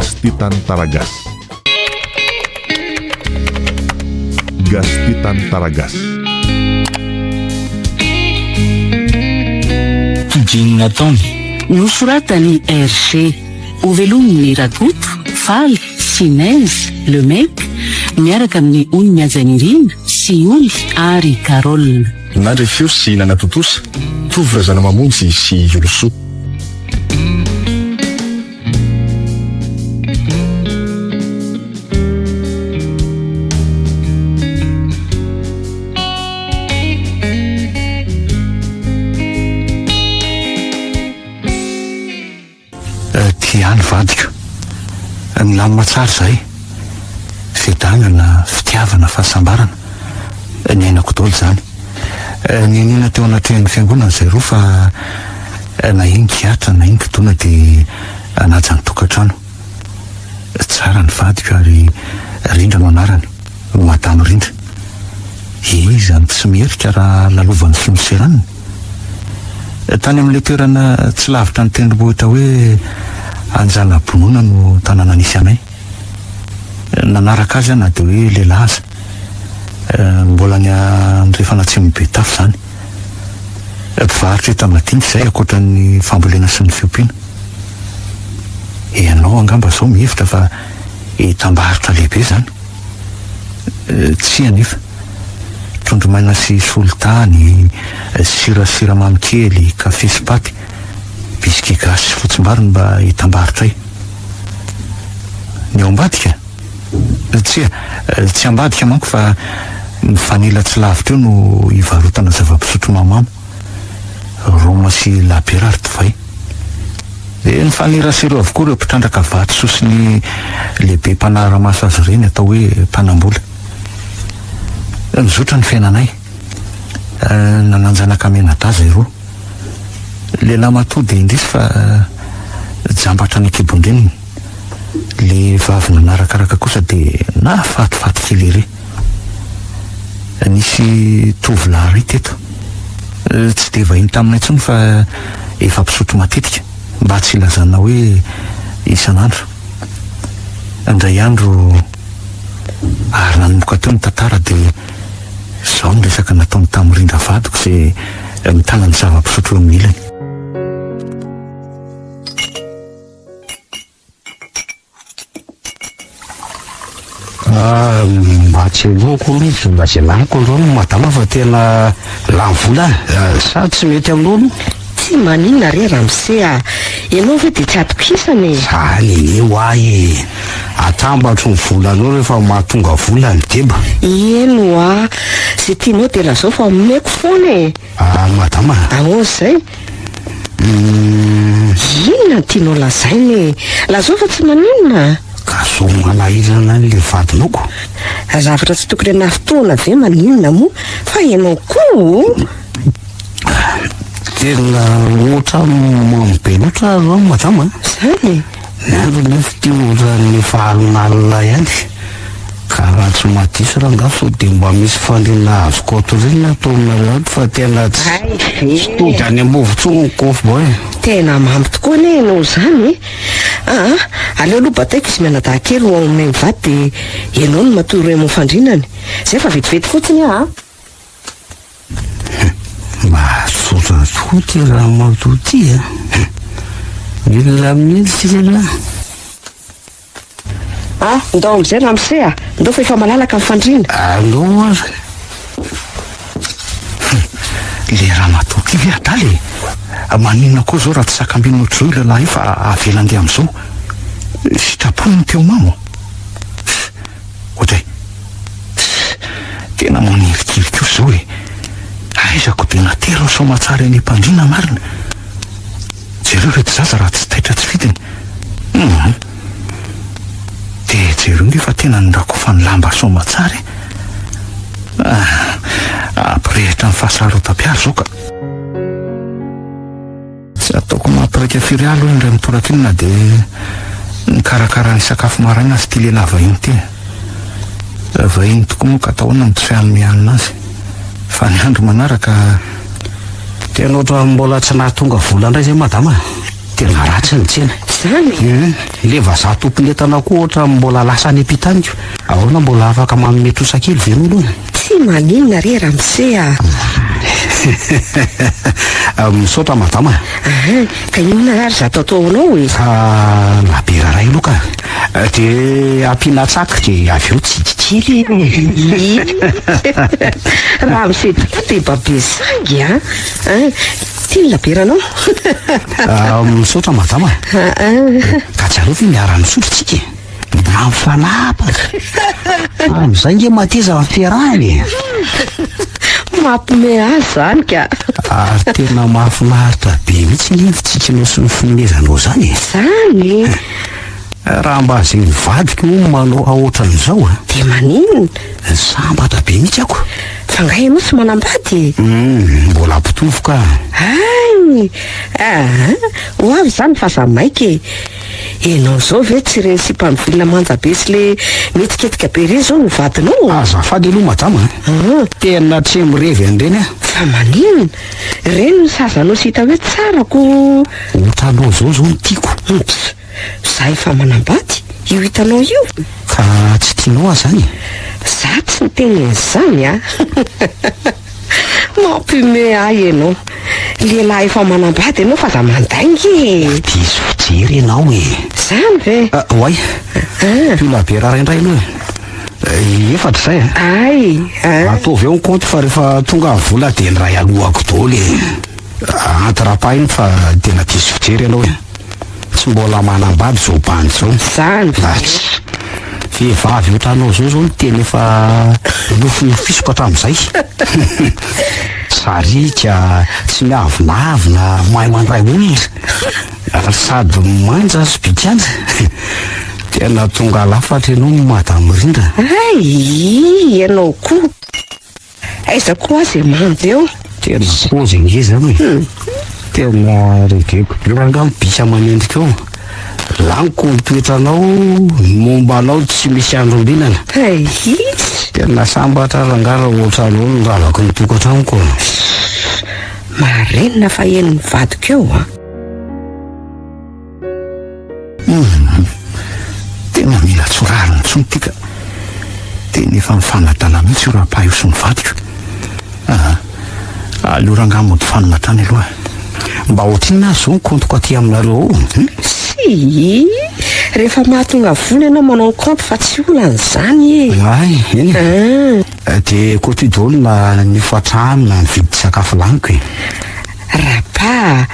Gaz Titan Taragas. Gaz Titan Taragas. Todin'ny nataony. Nosoratan'i RG. Hovelomin'i Rakoto, Faly, sy Neige, Le Mec, miaraka amin'i Ony Mihajanirina sy Oly ary Carole. Nandre feo sy nanatontosa, Tovo Razanamamonjy sy Yolosoa. Tia ahy ny vadiko. Milamina tsara izahay. Fiadanana, fitiavana, fahasambarana. Niainako daholo izany. Nianiana teo anatrehan'ny fiangonana izay roa fa na iny kihatra na iny kidona dia hanaja ny tokantrano. Tsara ny vadiko ary Rindra no anarany, Madame Rindra. Iza no tsy miherika raha lalovan'ny finoseraniny? Tany amin'ilay toerana tsy lavitra ny tendrombohitra hoe Anjanabonona no tanàna nisy anay. Nanaraka azy aho na dia hoe lehilahy aza. Mbola ny andrefana atsimon'i Betafo izany. Mpivarotra enta-madinika izahay ankoatra ny fambolena sy ny fiompiana. Ianao angamba izao mihevitra fa entam-barotra lehibe izany. Tsia anefa. Trondro maina sy solitany, sira sy siramamy kely, kafe sy paty, bisky gasy sy fotsimbary no mba entam-barotray. Ny ao ambadika? Tsia, tsy ambadika manko fa mifanila tsy lavitra eo no ivarotana zava-pisotro mahamamo, rhum sy labiera ary divay. Dia nifanerasera eo avokoa ireo mpitrandraka vatosoa sy ny lehibe mpanara-maso azy ireny atao hoe mpanambola. Nizotra ny fiainanay. Nanan-janaka mianadahy izahay roa. Lehilahy matoa dia indrisy fa jamba hatrany an-kibon-dreniny. Le vavy nanarakaraka kosa dia nahafatifaty kely ery. Nisy tovolahy iray teto. Tsy dia vahiny taminay intsony fa efa mpisotro matetika, mba tsy hilazana hoe isan'andro. Indray andro ary nanomboka teo ny tantara dia izao ny resaka nataony tamin'i Rindra vadiko izay mitana ny zava-pisotro eo amin'ny ilany. Ah, mba tsy aloako aloha izy, mba izay laniko androany madama fa tena lany vola ah. Sa tsy mety aminao aloha? Tsy maninona re ramose a! Ianao ve dia tsy atokisana e? Zany anie ho ahy e! Atambatro ny volanao rehefa mahatonga vola ny deba. Eny hoa! Izay tianao dia lazao fa omeko foana e! Ah, madama. Ahoana izay? Inona no tianao lazaina e? Lazao fa tsy maninona. Ka sao manahirana an'ilay vadinao ko. Zavatra tsy tokony hanafintohina ve maninona moa? Fa ianao koa o! Tena ohatran'ny mamo be loatra aho izao madama a. Izany e? Ny andro nefa ity ohatran'ny efa alinalina ihany. Ka raha tsy mahadiso rangaha sao dia mba misy fandriana azoko atoriana ato aminareo ato fa tena tsy tody any am-bovo intsony ny kôfy boy. Tena mamy tokoa anie ianao izany e! Aa, aleo aloha bataiko izy mianadahy kely ho ao aminay mivady dia ianao no matory eo amin'ny fandrinany. Izay fa vetivety fotsiny aho a! Mahatsotra tokoa ity ramatoa ity a! Mila mihitsy ialahy. Ah, ndao amin'izay ramose a! Ndao fa efa malalaka ny fandriana. Aleo ary. Le ramatoa ty ve adala e? Maninona koa zao raha tsy sakambinina ohatr'izao io lehilahy io fa avela andeha amin'izao? Sitrapony ny teo mamo. Ohatray. Tena manirikiry kosa izao e! Aiza ko dia nateriny soamatsara eny am-pandriana marina? Jereo ireto zaza raha tsy taitra tsy fidiny. Hum. Dia jereo nge fa tena norakofany lamba soamatsara e! Ah, ampirehitra ny fahasarotam-piaro izao ka. Tsy ataoko mampiraika firy ahy aloha indray mitoraka iny na dia nikarakara ny sakafo maraina aza ity lehilahy vahiny ity e. Vahiny tokoa moa ka atao ahoana no tsy hanome hanina azy. Fa ny andro manaraka. Tena ohatran'ny mbola tsy nahatonga vola indray izay madama a! Tena ratsy ny tsena. Zany e? Hum, le vazaha tompon'entana koa ohatran'ny mbola lasa any am-pita any ko. Ahoana mbola afaka manome trosa kely ve ianao aloha? Tsy maninona re ramose a! Misaotra madama a! Aha, ka inona ary zato ataonao e? Fa labiera iray aloha ka. Dia ampiana tsaky dia avy eo tsiky kely e! Ramose tokoa dia mba be sangy a! Ty ny laberanao. Misaotra madama a! Ka tsy aleo ve miara-misotro tsika e? Mba mifanapaka. Amin'izay nge mateza ny fiarahana e! Mampime ahy izany ka! Ary tena mahafinaritra be mihitsy nge ny fitsikinao sy ny finomezanao izany e! Izany e! Raha mba izay ho vadiko moa no manao ohatran'izao a! Dia maninona? Sambatra be mihitsy ako. Fa angaha ianao tsy manambady e? Hum, mbola mpitovo ka. Hay! Aa, ho avy izany fa aza maika e! Ianao izao ve tsy ireny sipa mivilina manja be sy le mihetiketika be ireny izao no vadinao? Azafady aloha madama a! Tena tsy mirevy an'ireny aho. Fa maninona? Ireny no sazanao sy hita hoe tsara ko. Ohatranao izao izao no tiako. Oups! Za efa manambady, io hitanao io. Ka tsy tianao aho izany e? Za tsy niteny an'izany a! Mampiomehy ahy ianao. Lehilahy efa manambady ianao fa aza mandainga e! Diso fijery ianao e! Izany ve? Oay! Io labiera iray indray aloha e! Efatra izay a! Ay! Ataovy eo ny kaonty fa rehefa tonga ny vola dia ny iray aloako daholo e! Antrapahiny fa tena diso fijery ianao e! Tsy mbola manambady izao bandy izao. Zany ve? Ats. Vehivavy ohatranao izao izao no tena efa nofinofisiko hatramin'izay. Sariaka, tsy miavonavona, mahay mandray olona, ary sady manja sy bikàna. Tena tonga lafatra ianao Madame Rindra. Hay, ianao koa. Aiza koa aza i Manja eo? Tena pôzy ange zany e. Tena regeko be rangaha ny bika aman'endrika eo. Laniko ny toetranao, ny momba anao tsy misy andrombinana. Hay! Tena sambatra rangaha raha ohatranao no ravaky ny tokantranoko a. Marenina fa henon'ny vadiko eo an. Humm tena mila tsy ho rariny intsony ity ka. Tena efa mifanadala mihitsy io rapahy io sy ny vadiko. Aa aleo rangaha mody fanina hatrany aloha e. Mba ohatrinona ary izao ny kaontiko aty aminareo ao hum? Tsia, rehefa mahatonga vola ianao manao kaonty fa tsy olana izany e. Ay, eny e. Dia kaonty daholo na ny hofantrano na ny vidy sakafo laniko e. Rapa a!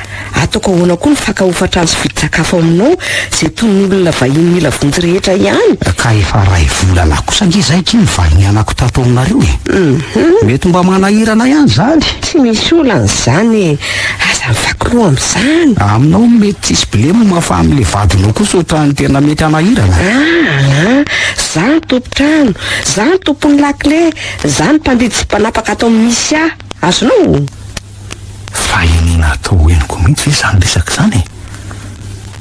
Ataoko ahoana koa ny faka hofantrano sy vidin-tsakafo aminao izay toy ny olona vahiny mila vonjy rehetra ihany? Ka efa ray volana kosa ange izay akia ny vahinianako tato aminareo e! Mety mba manahirana ihany izany. Tsy misy olana izany e! Aza mivaky loha amin'izany. Aminao mety tsisy blem fa amin'ilay vadinao kosa ohatran'ny tena mety hanahirana. Aa! Za ny tompon-trano, za ny tompon'ny lakile, za ny mpandidy sy mpanapaka ato amin'ny misy ahy. Azonao? Fa iniana atao henoko mihitsy ve izany resaka izany e?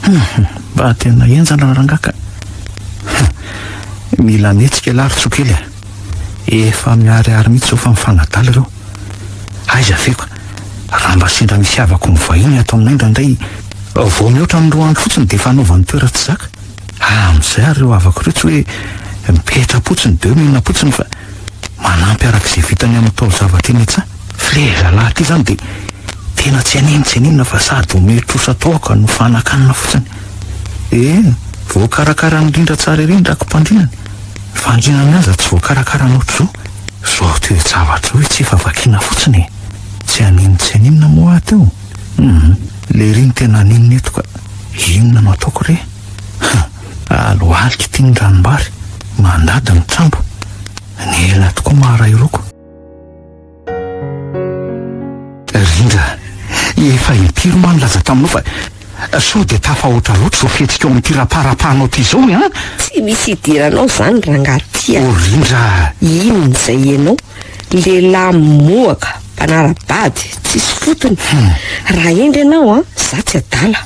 Hum, mba tena henjana rangahy ka. Hum, mila mihetsika ialahy ry Tsokely a. Efa miharihary mihitsy izao fa mifanadala ireo. Aiza ve ka, raha mba sendra misy havako mivahiny ato aminay indraindray, vao mihoatra ny roa andro fotsiny dia efa anaovany toeran-tsy zaka. Amin'izay ary ireo havako ireo tsy hoe mipetra-potsiny dia hoe mihinam-potsiny fa manampy araka izay vitany amin'ny taozavatra eny an-tsaha. F'ilay zalahy ity izany dia tena tsy haninona tsy haninona fa sady omeo trosa toaka no fanakanana fotsiny. Eny, voakarakara indrindra tsara ery ny raki-pandrinany. Ny fandrinany aza tsy voakarakarany ohatr'izao. Izao toe-javatra izao tsy efa vakiana fotsiny e. Tsy haninona tsy haninona moa aho teo. Hum, lery no tena haninona eto ka. Inona no ataoko re? Ha! Alohalika ity ny ranombary, mandady ny trambo. Ny ela tokoa maharay roko. Rindra, efa impiry moa nilaza taminao fa sao dia tafahoatra loatra izao fihetsikao amin'ity raparapanao ity izao e an? Tsy misy idiranao izany rangahy ty a! Oh Rindra! Inona izay ianao? Lehilahy moaka, mpanara-bady, tsisy fotony. Raha hendry ianao an, za tsy adala.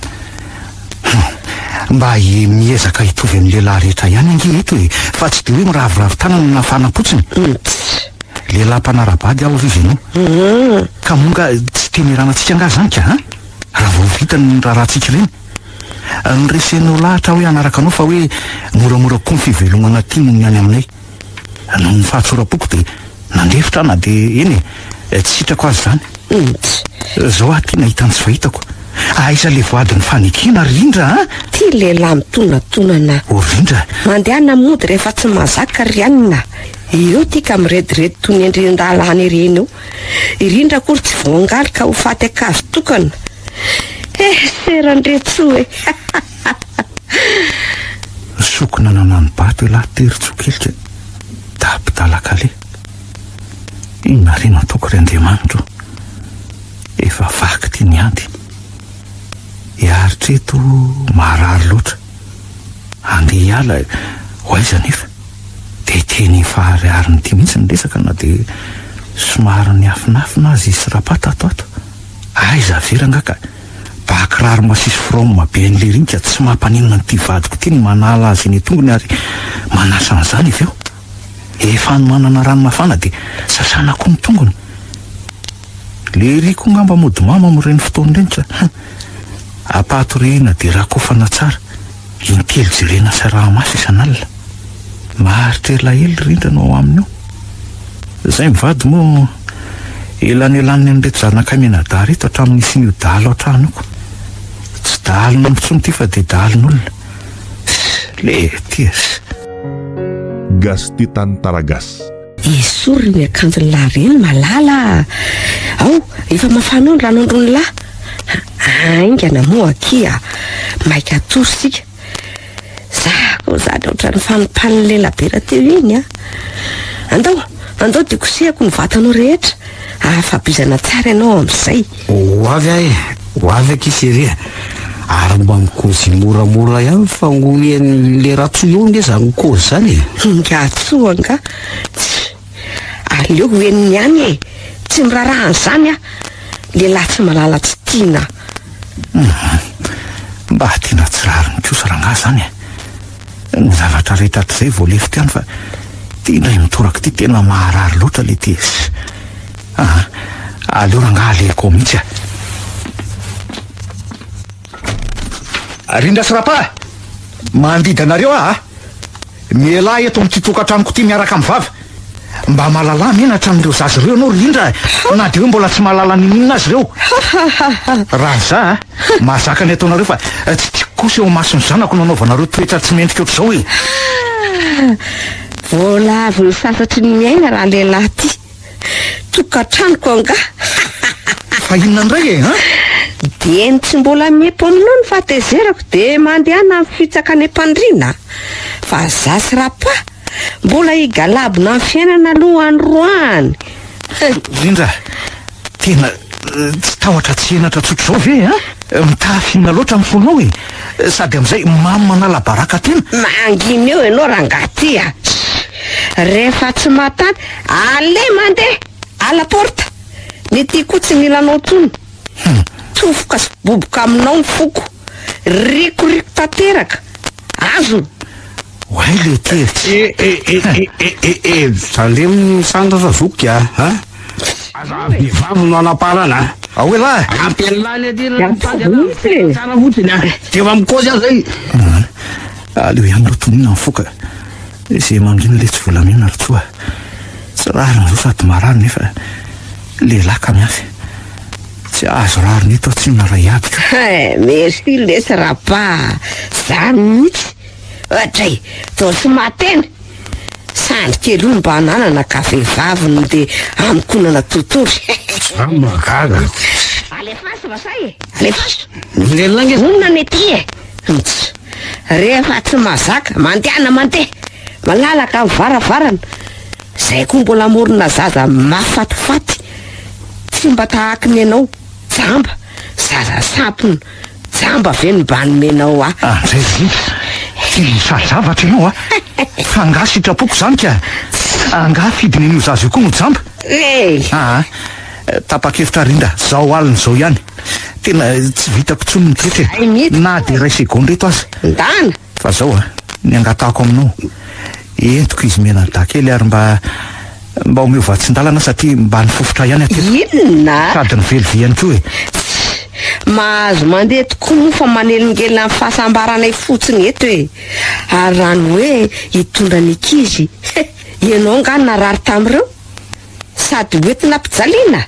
Mba miezaka hitovy amin'ny lehilahy rehetra ihany ange eto e, fa tsy dia hoe miraviravy tanana na fanam-potsiny. Lehilahy mpanara-bady aho ry izy ianao. Ka moa nga tsy temerana antsika angaha izany ka an? Raha vao vita ny raharahantsika ireny. Noresenao lahatra aho hoe hanaraka anao fa hoe moramora kokoa ny fivelomana aty noho ny any aminay. Noho ny fahatsoram-poko dia nandefitra aho na dia, eny e, tsy sitrako aza izany. Zao aho ty nahita ny tsy fahitako. Aiza le voady nifanekena ry Rindra a? Ty lehilahy mitonatonana. O Rindra. Mandehana mody rehefa tsy mahazaka ry anona. Eo ty ka mirediredy toy ny endrin-dalàna ireny eo. I Rindra akory tsy voangaly ka ho faty an-kazo tokana. Eh, seran-dretsoa e! Sokina nanano-bato ialahy ty ry Tsokelika, dabidalakale. Inona re no ataoko ry Andriamanitra o? Efa vaky ity ny ady. Hiaritra eto marary loatra. Andeha hiala ho aiza anefa? Dia teny efa ariariny ity mihitsy ny resaka na dia somary niafinafina aza izy sy Rapata ato ato. Aiza ve rangaha ka ba kiraro masiso from be an'i lery iny ka tsy mampaninona an'ity vadiko ity ny manala azy eny an-tongony ary manasa an'izany avy eo. Efa anomanana rano mafana dia sasana koa ny tongony. Lery koa ngamba mody mamo amin'ireny fotoana ireny ka hein. Ampahatoriana dia rakofana tsara, intelo jerena sy araha-maso isan'alina. Maharitra elaela rindra no ao aminy ao. Izay mivady moa elanelaniny an'ireto zanakay mianadahy ireto hatramin'ny nisian'io dahalo an-trano io ko. Tsy dahalon'omby intsony ity fa dia dahalon'olona. Ss, le tia ss. Gasy Tantara Gasy. Esory ny akanjon'lah reny malala a! Ao, efa mafana ao ny rano andron'lah. Haingana moa akia a! Maika hatory isika. Za koa zany ohatran'ny fanimpanin'ny lela be rahateo iny a! Andao, andao dia kosehako ny vatanao rehetra. Afa-bizana tsara ianao amin'izay. Ho avy aho e, ho avy akia chérie a! Ary mba mikozy moramora ihany fa ngonian'le ratsoa eo nge zany kozy zany e! Ingahy-tsoa angaha? Tsia, aleo ho henony ihany e! Tsy miraharaha an'izany aho! Lehilahy tsy malala tsy tiana. Hum, mba tena tsy rariny kosa rangahy zany e! Ny zavatra rehetra hatrizay voalefiko ihany fa ty indray mitoraka ity tena maharary loatra le ty. Aa, aleo rangaha alehako ao mihitsy a. Rindra sy Rapa, mandidy anareo aho a. Mialà eto amin'ity tokantranoko ity miaraka amin'ny vava. Mba mahalala menatra an'ireo zaza ireo ianao ry Rindra e! Na dia hoe mbola tsy mahalala n'inon'inona aza ireo. Raha za a, mahazaka ny ataonareo fa tsy tiako kosa eo imason'ny zanako no anaovanareo toetra tsy mendrika ohatr'izao e! Voalavo ny sasatry ny miaina raha lehilahy ity. Tokantranoko angaha? Fa inona indray e, an? Dieny tsy mbola miepo aminao ny fahatezerako dia mandehana mifitsaka any am-pandriana fa za sy Rapa Mbola higalabona amin'ny fiainana aloha androany. Rindra, tena tsy tahotra tsy henatra tsotr'izao ve an? Mitafy inona loatra ny fonao e? Sady amin'izay mamy manala baraka tena. Mangina eo ianao rangahy ty a! Rehefa tsy mahatany, allez mandeha! À la porte! Ny aty koa tsy mila anao intsony. Tofoka sy boboka aminao ny foko. Rikoriko tanteraka. Azony! Oay le tetsy. Eh eh eh eh eh eh eh tandremo ny sandra zoky a a! Aza vehivavy no anaparana a! Ao elah! Ampy an'lah ny aty raha mitady anah mipetraka tsara fotsiny a! Dia efa mikozy aho zay! Aleo ihany aloha tonina ny fo ka! Izay mangina letsy volamena ry tsoa! Tsy rariny zao sady marary nefa lehilahy ka miafy! Tsy azo rariny eto aho tsinona ray aby ka! Merci lesy Rapa a! Zany mihitsy! Oadray! Toa tsy mahateny! Sandry kely io mba ananana ka vehivavy no dia ankohonana totory! Za mahagaga! Alefaso vazaha e! Alefaso! Ny lehilahy nge. Honina ny aty e! Mts! Rehefa tsy mahazaka, mandehana mandeha! Malalaka ny varavarana! Zay koa mbola hamorona zaza mahafatifaty! Tsy mba tahaky ny anao, jamba, zaza sampona! Jamba ve no mba nomenao ahy? Andray Rindra, tia misahy zavatra ianao a! Fa angaha sitrapoko izany ka? Angaha fidiny an'io zaza io koa no jamba? Hey! Aa, tapa-kevitra Rindra, zao alina izao ihany. Tena tsy vitako intsony ny mitoetra e! Na dia iray segondra eto aza. Ndana! Fa zao a, ny angatahako aminao, entiko izy mianadahy kely ary mba mba omeo vatsin-dalana satria mba nifofotra ihany aho teto. Inona? Sady nivelivy ihany koa e! Tsia! Mahazo mandeha tokoa moa fa manelingelina ny fahasambaranay fotsiny eto e! Ary raha ny hoe hitondra ny ankizy, he! Ianao angaha narary tamin'ireo? Sady hoentina ampijaliana?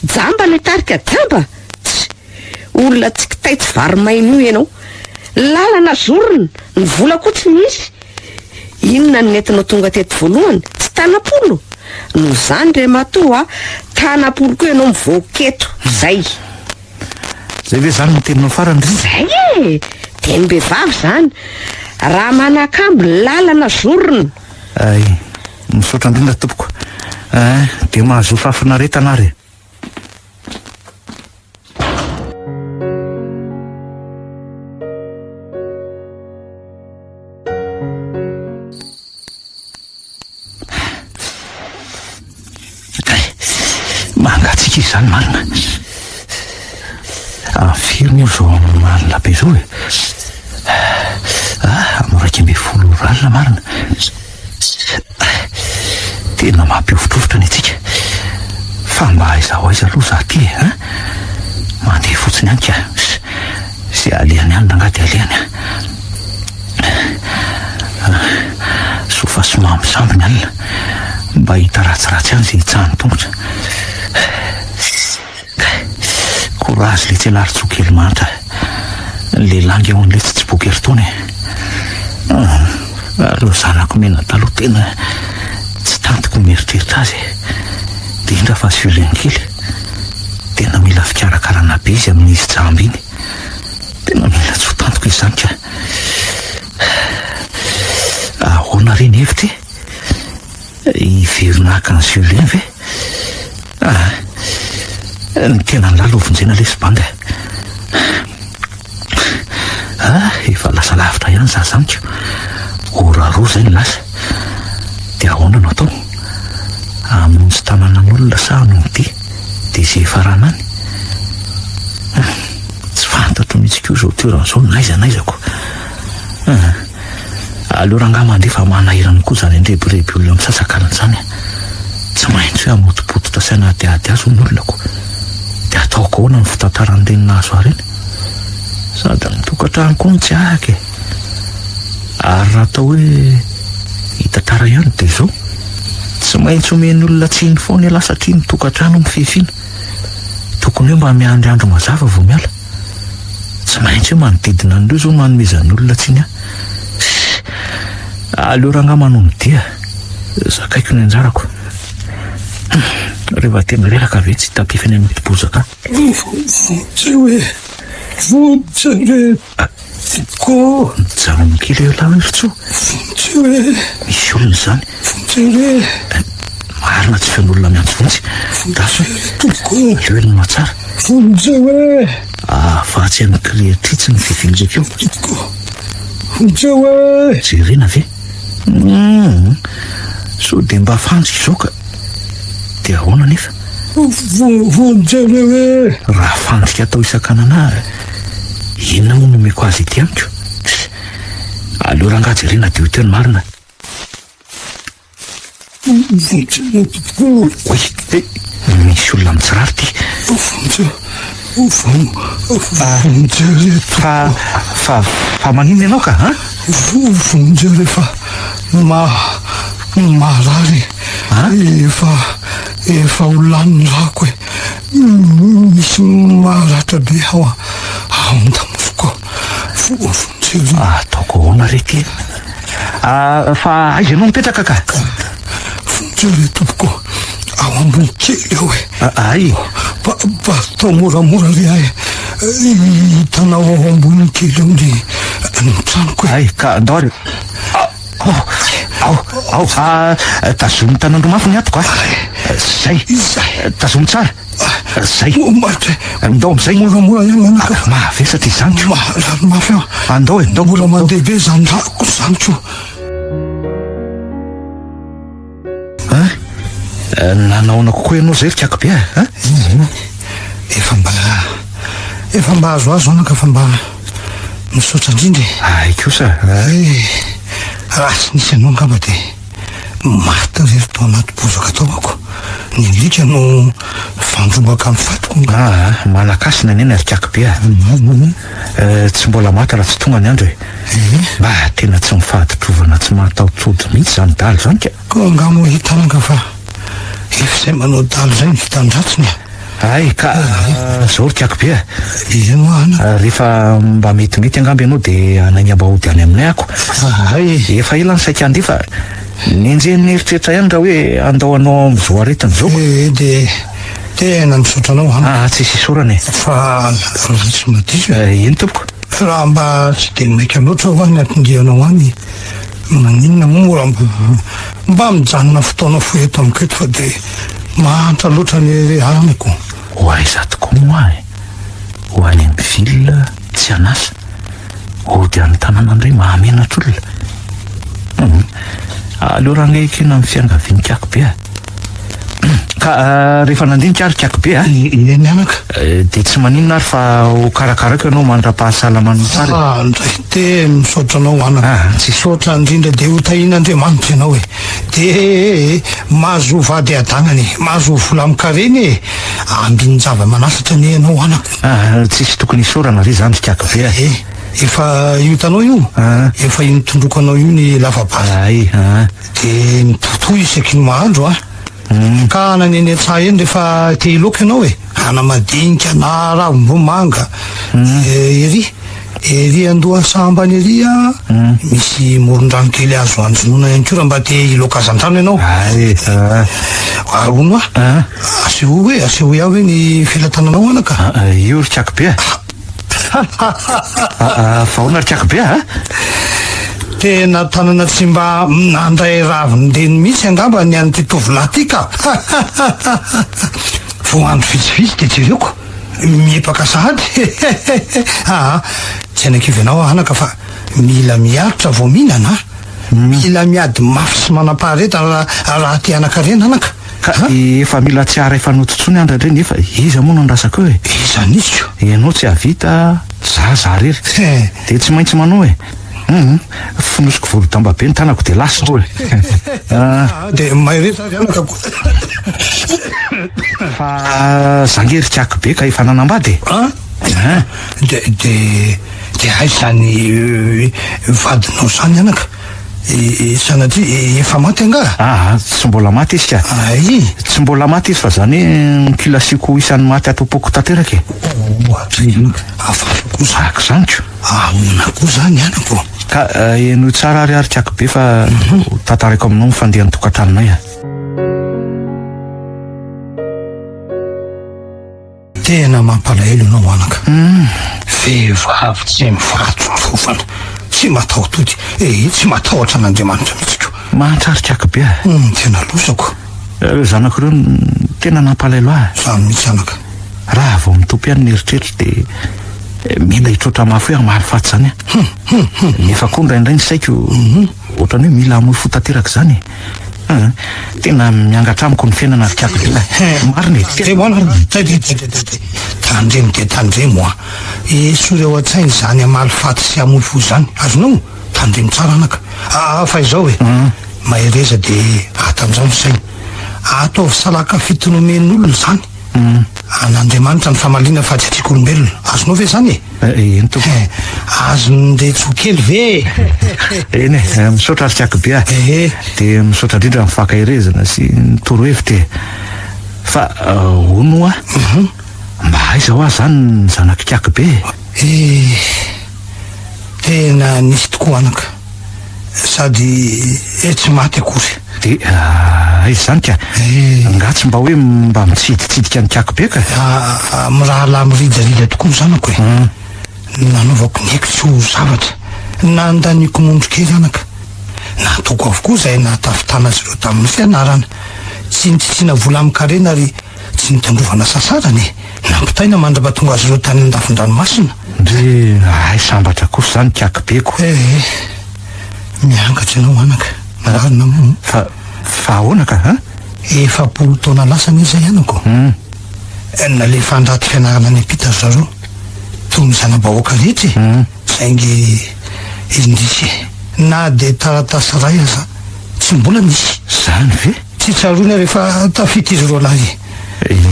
Jamba no hitarika jamba? Tsia! Olona tsy kitay tsy vary maina io ianao. Lalana zorina, ny vola koa tsy misy. Inona no nentinao tonga teto voalohany? Tsy tanam-polo? Noho izany Andriamatoa a, tanam-polo koa ianao mivoaka eto. Zay. Zay ve izany no teninao farany ry? Zay e! Tenim-behivavy izany. Raha manakambo, lalana zorina. Hay, misaotra indrindra tompoko. Eh, dia mahazoa fahafinaretana ary e. Mangatsiaka izy izany marina. Ah, firy moa izao alina be izao e? Ah, amin'ny 11 ora alina marina. Tena mampihovitrovitra ny antsika. Fa mba aiza ho aiza aloha za ty e, hein? Mandeha fotsiny any ka. Izay alehany any rangahy dia alehany an. Soa fa somambisamby ny alina. Mba hita ratsiratsy ihany izay hitsahan'ny tongotra. Courage letsy ialahy ry Tsokely mahantra. Ny lehilahy nge hono letsy tsy boky herintaona e. Ary ireo zanako mianadahy aloha tena tsy tantiko ny mieritreritra azy e. Dia indra fa Julien kely. Tena mila fikarakarana be izy amin'izy jamba iny. Tena mila tsy ho tantiko izy izany ka. Ahoana re ny hevitra e? Hiverina haka an'i Julien ve? Ah, ny tenan'i Lala ho vonjena lesy bandy a. Ah, efa lasa lavitra ihany za zany ko. Ora roa izay no lasa. Dia ahoana no atao? Hamonjy tanànan'olona sa hanao dia? Dia izay hifarana any? Ah, tsy fantatro mihitsy koa izao toerana izao n'aiza n'aiza ko. Ah. Aleo rangahy mandeha fa manahirana koa izany andrebireby olona misasakalina izany a! Tsy maintsy hoe hamotopototra sy hanadihady azy hono ny olona ko! Dia ataoko ahoana ny fitantaran'ireny nahazo ahy ireny? Sady ny tokantrano koa no tsy araka e! Ary raha atao hoe hitantara ihany dia izao, tsy maintsy omen'ny olona tsiny foana ialahy satria ny tokantrano mifefina. Tokony hoe mba miandry andro mazava vao miala. Tsy maintsy hoe manodidina an'ireo izao no hanomezan'ny olona tsiny ahy. Ssss! Aleo rangahy manao ny dia. Zakaiko ny anjarako. Rehefa tena reraka ve tsy tadifiny amin'ny bozaka ahy. Vonjeo e! Vonjeo e! Ko! Mijanona kely eo lahy ry Tso. Vonjeo e! Misy olona izany. Vonjeo re! Marina tsy feon'olona miantso vonjy. Daso e! Tompoko! Aleo henoina tsara. Vonjeo e! Ah, fa tsy an'ny kirihitra itsy ny fivilizako io. Tompoko! Vonjeo e! Jerena ve? Hum! Sao dia mba fantsika izao ka. Dia ahoana anefa? Vonjeo e! Raha fantsika atao isan-kanana, inona moa no omeko azy ety amiko? Aleo rangahy jerena dia ho teo ny marina. Vonjeo tompoko. Oay, eh, misy olona mitsiraro ty. Vonjeo, vonjeo re Fa, fa, fa maninona ianao ka, an? Vonjeo re fa ma, marary. Efa, efa ho lany ny rako e. Misy maratra be ao, ao an-damosiko. Vonjeo re. Ataoko ahoana re ty? Ah, fa aiza ianao mipetraka ka? Vonjeo re tompoko, ao ambony kely ao e. Ah, ay. Mba, mba atao moramora re ahy. Hitanao ao ambony kely ao ny, ny tranoko e. Ay, ka andao ary. Ao, ao, ao. Ah, tazomy tanandro mafy ny atiko ah. Zay. Zay. Tazomy tsara. Zay. Maty. Andao amizay. Moramora ihany anaka. Ah, mahavesatra izany ko. Marary mafy aho. Andao e, andao. Mbola mandeha be izany rako izany ko. Hein? Nanahoana kokoa ianao izay ry Kaky be a? Hein? Efa mba efa mba azoazo anaka fa mba misaotra indrindra e. Ay kosa. Eh, raha tsy nisy anao angamba dia maty irery tao anaty bozaka tao ako. Ny alika no mifandrombaka amin'ny fatiko angaha. Aa, manan-kasina anie ny alikako be a. Tsy mbola maty raha tsy tonga ny andro e. Mba tena tsy mifaditrovana tsy mahataho-tody mihitsy izany dahalo izany ka. Koa angaha moa hitanaka fa efa izay manao dahalo izay ny vitan-dratsiny e. Hay ka, zao ry Kiako be a. Eny hoa ana. Rehefa mba metimety angamba ianao dia hanainga mba hody any aminay ako. Hay. Efa ela ny saika handeha fa nenjehin'ny eritreritra ihany raha hoe handao anao ao amin'izao aretina izao. Ee dia tena misaotra anao ana. Aa tsisy isaorana e. Fa raha tsy madiso e. Eny tompoko. Raha mba tsy dia maika loatra hoa ny anton-dianao any, maninona moa raha mba mba mijanona fotoana fohy eto amiko eto fa dia mahantra loatra anie re amiko. Ho aiza tokoa moa e? Ho any amin'ny ville tsy an'asa, hody any tanàna indray mahamenatra olona. Hum, aleo rangahy ekena amin'ny fiangavian'i Kiako be a. Ka rehefa nandinika ary Kiako be a. Eny anaka. Dia tsy maninona ary fa ho karakaraiko ianao mandra-pahasalamanao tsara e. Ah, ndray, dia misaotra anao anaka. Ah, tsisy. Misaotra indrindra dia ho tahian'Andriamanitra ianao e. Dia mahazoa vady hadanana e, mahazoa vola amin-karena e. Ambinin-java-manasatra anie ianao anako. Ah, tsisy tokony hisaorana re izany ry Kiako be a. Eh, efa hitanao io? Ah. Efa io nitondroko anao io ny lava-bary. Ay, ah. Dia mitohitohy isaky ny mahandro an. Ka na ny eny an-tsaha eny rehefa te hiloaka ianao e, ana-madinika na ravim-bomanga, ery, ery an-dohasaha ambany ery an, misy moron-drano kely azo anjonoana ihany koa raha mba te hiloaka hazandrano ianao. Ay, ah. Ary hono hoa, Ah. asehoy hoe, asehoy ahy hoe ny felatananao anaka. Ah, io ry Kiako be a. Vahoana ry Kiako be a! Tena tanana tsy mba nandray ravin-dreny mihitsy angamba ny an'ity tovolahy ity ka! Vao andro vitsivitsy dia jereko, miepaka sahady! Aa, tsy hanakivy anao aho anaka fa mila miaritra vao mihinana a! Mila miady mafy sy manam-paharetana raha te hanan-karena anaka. Ka efa mila tsy haharay fanoto intsony aho indraindray nefa iza moa no andrasako eo e? Iza an'iza ko? Ianao tsy hahavita, za za irery. Dia tsy maintsy manao e. Hum, fonosiko volo-damba be ny tanako dia lasa aho e. Ah. Dia mahereza ary anaka ko. Fa za nge ry Kiako be ka efa nanambady e. An? An. Dia, dia, dia aiza izany vadinao izany anaka? Sanatria efa maty angaha? Aa, tsy mbola maty izy ka. Ay! Tsy mbola maty izy fa zany hoe nikilasiako ho isan'ny maty ato am-poko tanteraka e. Ohatra inona? Hafahafa koa zany. Araka izany ko. Ahoana koa zany anako? Ka henoy tsara ary ary Kiako be fa ho tantaraiko aminao ny fandehan'ny tokantranonay a. Tena mampalahelo ianao anaka. Vehivavy tsy mifahatsotsofana, tsy mataho-tody, ee tsy matahotra an'Andriamanitra mihitsy ko. Mahantra ry Kiako be a. Tena lozako. Ireo zanako ireo no tena nampalahelo ahy. Izany mihitsy anaka. Raha vao mitopy ihany ny eritreritro dia mila hitroatra mafy hoe hamaly faty izany aho. Nefa koa indraindray ny saiko ohatran'ny hoe mila hamoy fo tanteraka izany e. Hum, tena miangatra amiko ny fiainana ry Kiako be. Marina e. Tandremo an, tandremo dia tandremo an. Esory ao an-tsaina izany hamaly faty sy hamoy fo izany. Azonao? Tandremo tsara anaka. Aa fa izao e, mahereza dia atanjaho ny saina. Ataovy salaka fitonomen'olona izany. An'Andriamanitra ny famaliana fa tsy antsika olombelona. Azonao ve izany e? Eny tompoko. Eh, azon'iretsy ho kely ve e? Eny e, misaotra ry Kiako be a. Ehe. Dia misaotra indrindra amin'ny fankaherezana sy ny torohevitra e. Fa hono hoa, mba aiza hoa izany ny zanak'i Kiako be e? Eh, tena nisy tokoa anaka. Sady tsy maty akory. Dia aiza izany ka? Angaha tsy mba hoe mba mitsiditsidika an'i Kiako be ka? Mirahalahy mirijarija tokoa ny zanako e. Nanaovako ny aiko tsy ho zavatra. Nandaniako mondro kely anaka. Nataoko avokoa izay nahatafitana azy ireo tamin'ny fianarana. Tsy nitsitsiana vola amin-karena ary Tsy nitandrovana sasarana e! Nampitaina mandra-pahatonga azy ireo tany an-dafin-dranomasina. Ndry, hay sambatra kosa izany Kiakibeko. Eh, miangatra ianao anaka, mararina moa. Fa, fa ahoana ka, an? 40 taona lasa anie izay anako. Nalefa handrato fianarana any am-pita ry zareo, toy ny zana-bahoaka rehetra e! Saingy indrisy e, na dia taratasy iray aza tsy mbola nisy. Izany ve? Tsy tsaroany aho rehefa tafita izy roalahy.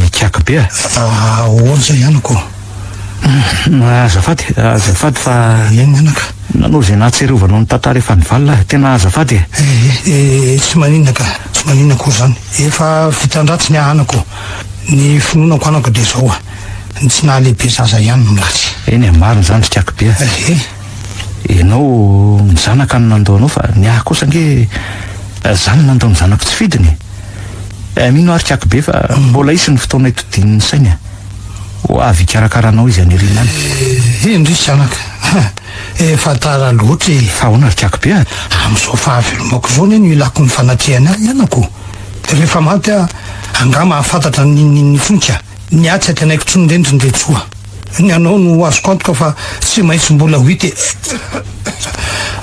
Ikaky be a! Ahoana izay anako? Azafady, azafady fa. Eny anaka. Nanao izay nahatsiarovanao ny tantara efa nivalona aho. Tena azafady e! Eh, tsy maninona ka, tsy maninona akory izany. Efa vitan-dratsy ny ahy anako. Ny finoanako anako dia izao, ny tsy nahalehibe zaza ihany no ratsy. Eny e, marina izany ry Ikaky be a! Eh. Ianao ny zanaka no nandao anao fa ny ahy kosa ange za no nandao ny zanako tsy fidiny e. Mino aho ry Ikaky be fa mbola hisy ny fotoana hitodian'ny sainy e. Ho avy hikarakara anao izy any aoriana any. Eh, indrisy anaka. Efa tara loatra e. Fa ahoana ry Ikaky be a? Amin'izao fahavelomako izao anie no ilako ny fanatrehany ahy anako. Rehefa maty aho, angaha mahafantatra n'inon'inona intsony ka. Ny ahy tsy antenaiko intsony ireny ry Ndretsoa. Ny anao no azoko antoka fa tsy maintsy mbola ho hita e.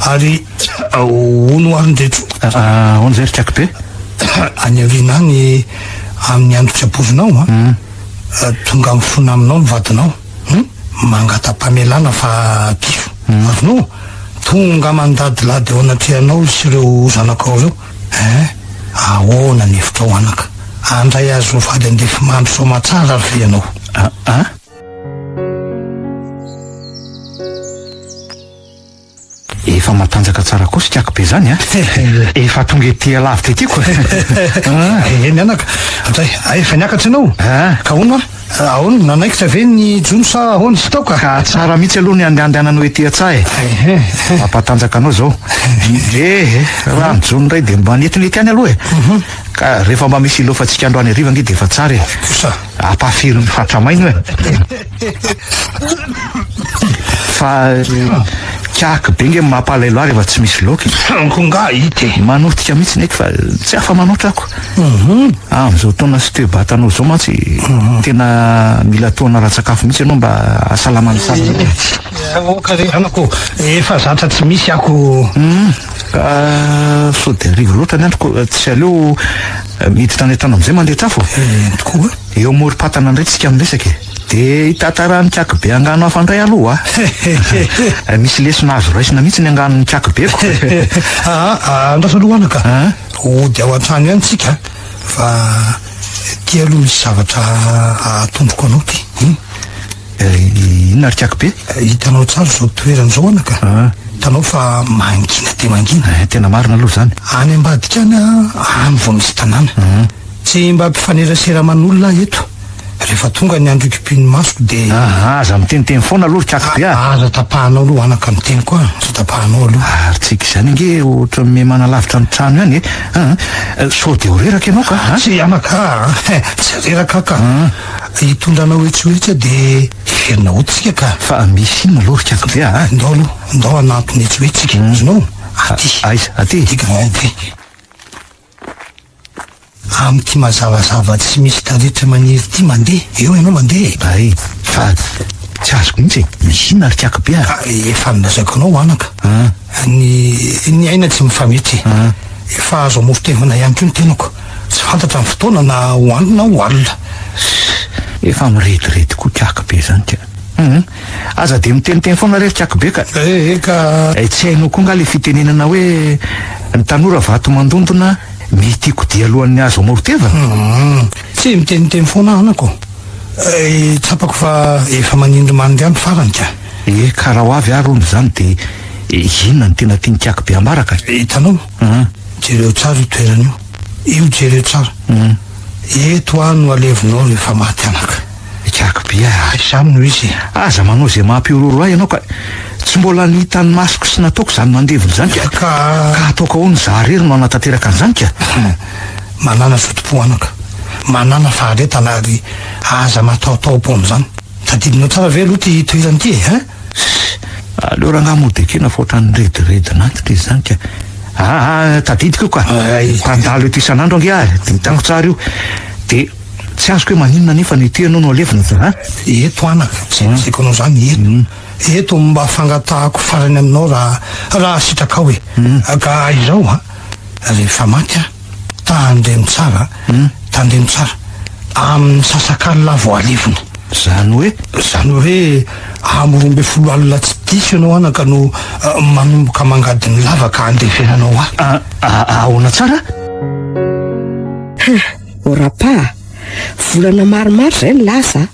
Ary hono ho ary Ndretsoa. Ahoana izay ry Ikaky be? Any aoriana any amin'ny andro tsy ampoizinao an, tonga mifona aminao ny vadinao, mangata-pamelana fa diso. Azonao? Tonga mandadilady eo anatrehanao sy ireo zanakao ireo. Hein? Ahoana ny hevitrao anaka? Handray azy ho vady andefimandry soamatsara ary ve ianao? Ah? Efa matanjaka tsara koa sikako be zany a! Efa tonga ety alavitra ety ko! Eny anaka, hatray, efa niakatra ianao? Ka hono a? Ahoana, nanaikitra ve ny jono sa ahoana? Tsy tao ka. Ka tsara mihitsy aloha ny andehandehananao ety an-tsaha e. Mampatanjaka anao izao. Eh, raha ny jono indray dia mba netinety ihany aloha e. Ka rehefa mba misy ilaofantsika androany hariva ange dia efa tsara e. Kosa. Ampahafiry ny fatra maina e. Fa kiaky be nge mampalahelo ahy rehefa tsy misy laoka e. Ko nga hita e. Manotika mihitsy neky fa tsy afa-manoatra ako. Amin'izao taona sy toe-batanao izao mantsy tena mila tohana ara-tsakafo mihitsy ianao mba hahasalama ny saina. Aoka re anako, efa zatra tsy misy ako. Ka sao dia hariva loatra ny androko, tsy aleo miditra any an-trano amin'izay mandrehitra afo? Eny tokoa. Eo amorom-patana indray tsika miresaka e. Dia hitantaran'i Kaky be angano hafa indray aloha a! Misy lesona azo raisina mihitsy ny anganon'i Kaky beko. Aa, andraso aloha anaka. Hody ao an-trano ihany tsika fa ty aloha misy zavatra atondroko anao ty. Inona ry Kaky be? Hitanao tsara izao toerana izao anaka. Hitanao fa mangina dia mangina. Tena marina aloha izany. Any ambadika any, any vao misy tanàna. Tsy mba mpifanerasera aman'olona aho eto. Rehefa tonga ny andro ikipian'ny masoko dia. Aa, aza miteniteny foana aloha ry Kaky be a! Aza tapahanao aloha anaka ny teniko a! Aza tapahanao aloha. Ary tsika izany ange ohatran'ny miha manalavitra ny trano ihany e! Aa, sao dia ho reraka ianao ka! A! Tsy anaka a! Tsy reraka aho ka! Hitondra anao etsy ho etsy aho dia hiverina hody tsika ka! Fa misy inona aloha ry Kaky be a! Ndao aloha, ndao hanantona etsy ho etsy tsika, azonao? Aty. Aiza? Aty? Aty ka, aty. Amin'ity mazavazava tsy misy taretra maniry ity mandeha, eo ianao mandeha e! Hay, fa tsy azoko mihitsy e! Misy inona ry Kiaky be a? Ka efa nolazaiko anao anaka, ny ny aina tsy mifametry e! Efa azo amoron-tevana ihany koa ny tenako, tsy fantatra ny fotoana na ho andro na ho alina. Efa mirediredy koa Kiaky be izany ka! Hum, aza dia miteniteny foana re ry Kiaky be ka! Eh, ka. Tsy hainao koa angaha ilay fitenenana hoe ny tanora vato mandondona Mety hikodia alohan'ny hazo amoron-tevana? Humm, tsy miteniteny foana aho anako. Eh, tsapako fa efa manindrimandry ihany farany ka. Eh, ka raha ho avy ary hono izany dia inona no tena tian'i Kiaky be ambara ka? Hitanao? Jereo tsara io toerana io. Io jereo tsara. Eto aho no alevinao rehefa maty anaka. Ikaky be a! Izany no izy e! Aza manao izay mampihorohoro ahy ianao ka! Tsy mbola ny hitan'ny masoko sy nataoko izany mandevona izany ka! Ka. Ka ataoko ahoana izaho irery no hanatanteraka an'izany ka? Manàna zotom-po anaka. Manàna faharetana ary aza matahotaho-po amin'izany. Tadidinao tsara ve aloha ity toerana ity e? Hein? Aleo rangahy mody ekena fa ohatran'ny rediredin'antitra izy izany ka! Aa, tadidiko io ka! Mpandalo eto isan'andro ange aho e! Dia hitako tsara io. Dia. Tsy azoko hoe maninona anefa no ety ianao no alevina a! Eto anaka, izay lazaiko anao izany eto. Eto no mba fangatahako farany aminao raha raha sitrakao e. Ka izao a, rehefa maty aho, tandremo tsara a, tandremo tsara, amin'ny misasakalina aho vao alevina. Izany hoe? Izany hoe amin'ny 12 alina tsy diso ianao anaka no manomboka mangady ny lavaka handevenanao ahy. Ahoana tsara? Ha, ô Rapa a! Volana maromaro izay no lasa a!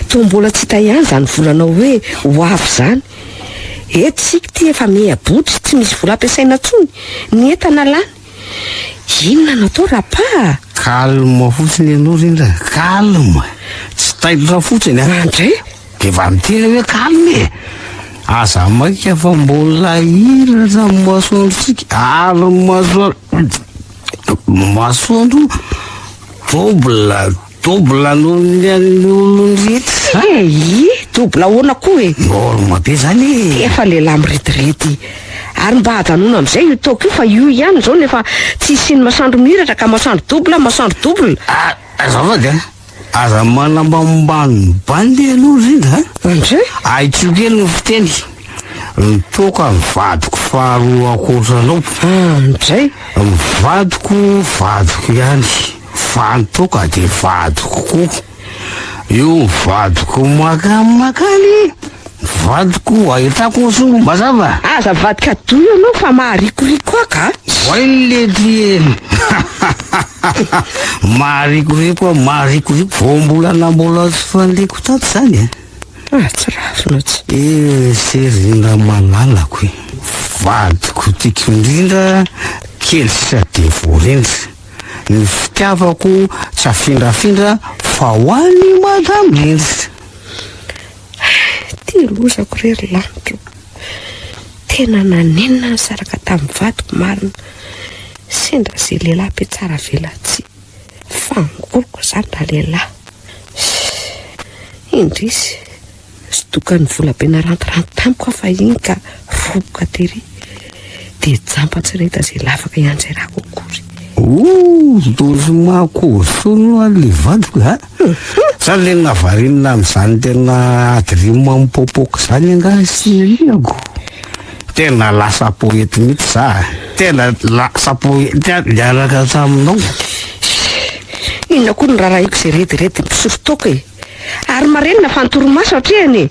Toa mbola tsy hita ihany izany volanao hoe ho avy izany. Eto isika ity efa miha-botry, tsy misy vola ampiasaina intsony, ny entana lany. Inona no atao Rapa a? Calme fotsiny ianao Rindra, calme! Tsy taitra fotsiny a! André! Dia efa miteny hoe calme e! Aza maika fa mbola hiratra ny masoandrontsika ary ny masoandro masoandro double double noho ny an'ny olon-drehetra. Eii, double ahoana koa e? Norme be zany e! Efa lehilahy mirediredy. Ary mba ajanona amin'izay io toaka io fa io ihany izao no efa tsy hisian'ny masoandro mihiratra ka masoandro double masoandro double. Ah, azafady a! Aza manambanimbany bandy aloha Rindra a! Andre? Ahitsio kely ny fiteny. Ny toaka ny vadiko faharoa ankoatra anao. Andre? Ny vadiko vadiko ihany fa ny toaka dia vadiko koa. Io vadiko makamakany, vadiko ahitako ny soa, mazava? Aza mivadika doha ianao fa maharikoriko ahy ka! Oay lety e! Maharikoriko aho, maharikoriko. Vao mbola nambola tsy fandriko tato izany e! Ah, tsy ravina tsy. Eh, Serina malalako e! Vadiko tiako indrindra, kely sisa dia voarindra. Ny fitiavako tsy afindrafindra fa ho an'i Madame Rindra. Ty lozako re ry lanitro. Tena nanenina nisaraka tamin'ny vadiko marina. Sendra ze lehilahy mpiatsara velatsihy. Fangoriko zany ralehilahy. Indrisy. Tsy dokan'ny vola be narantiranty tamiko aho fahiny ka roboka tery. Dia jamba tsy nahita izay lavaka hianjerako akory. Ooh, dozy makoso ary le vadiko a! Sa le navarinina amin'izany tena adrima mipopoka izany angaha sy iriako? Tena lasa poety mihitsy za a! Tena lasa poety aho niaraka taminao. Inona koa no rarahiko izay rediredin'ny mpisotro toaka e? Ary marenina fa ny torimaso atrehany e!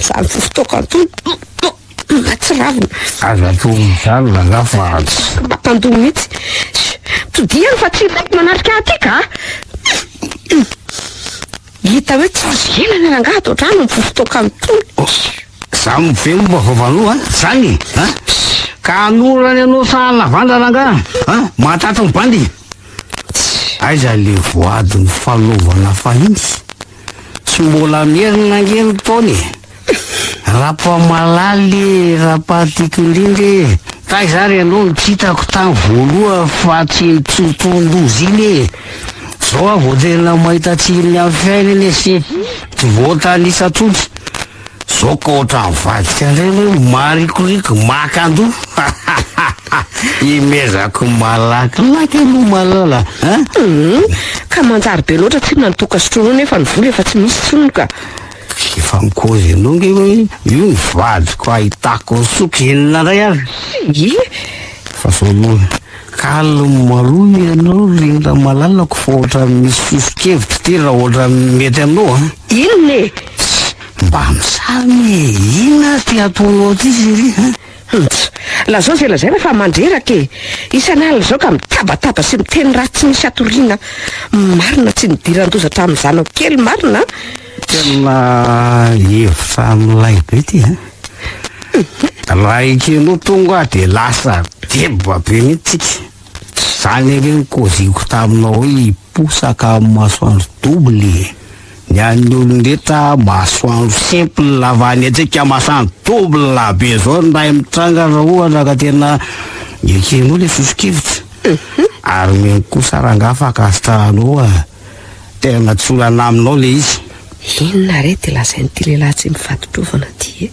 Izany fofon-toaka itony mahatsiravina. Aza atao mijanona angaha fa tsy. Mampandoa mihitsy. Todiany fa tsy ilaiko manatrika ahy aty ka! Hita hoe tsy azo iainana rangaha ato an-trano ny fofon-toaka itony. Za ve mba vaovaloha a? Zany e? A? Ka hanorany anao sahala lavandra rangaha a? Mahatratra ny bandy? Aiza le voady nifanaovana fahiny? Tsy mbola merina ange ny taona e! Rapamalala e, Rapatiako indrindra e! Taiza ary ianao no tsy hitako tany voalohany fa tsy iny tsotson-doza iny e! Zao aho vao tena mahita tsirony amin'ny fiainana e sy tsy voatanisa intsony. Zao ka ohatran'ny vadika indray hoe marikoriko maka andoha Imezako malakilaky aloha malala a! Hum, ka manjary be loatra tsinona ny toaka sotroinao nefa ny vola efa tsy misy intsony ka. Efa mikozy anao nge hoe io ny vadiko ahitako ny soky inona indray ary. Ie. Fa zao aloha, calme aloha ianao ry Rindra malalako fa ohatran'ny misy soso-kevitra ity raha ohatran'ny mety aminao a. Inona e? Mba misarona e! Inona ary ty ataonao ty chérie a? Ntsa! Lazao izay lazaina fa mandreraka e! Isan'alina izao ka mitabataba sy miteny ratsy tsy misy hatoriana marina tsy nidiran-doza hatramin'ny zanako kely marina a! Tena hevitra milay be ty a! Raha ekenao tonga dia lasa deba be mihitsy tsika. Zany ange ny kôziko taminao hoe hiposaka amin'ny masoandro double e! Ny an'ny olon-drehetra masoandro simple fa ny antsika masoandro double be zao ny raha mitranga raha ohatra ka tena ekenao le soso-kevitra. Ary mino kosa rangaha fa ankasitrahanao a! Tena tsy olana aminao le izy. Inona re ty lazain'ity lehilahy tsy mifaditrovana ty e?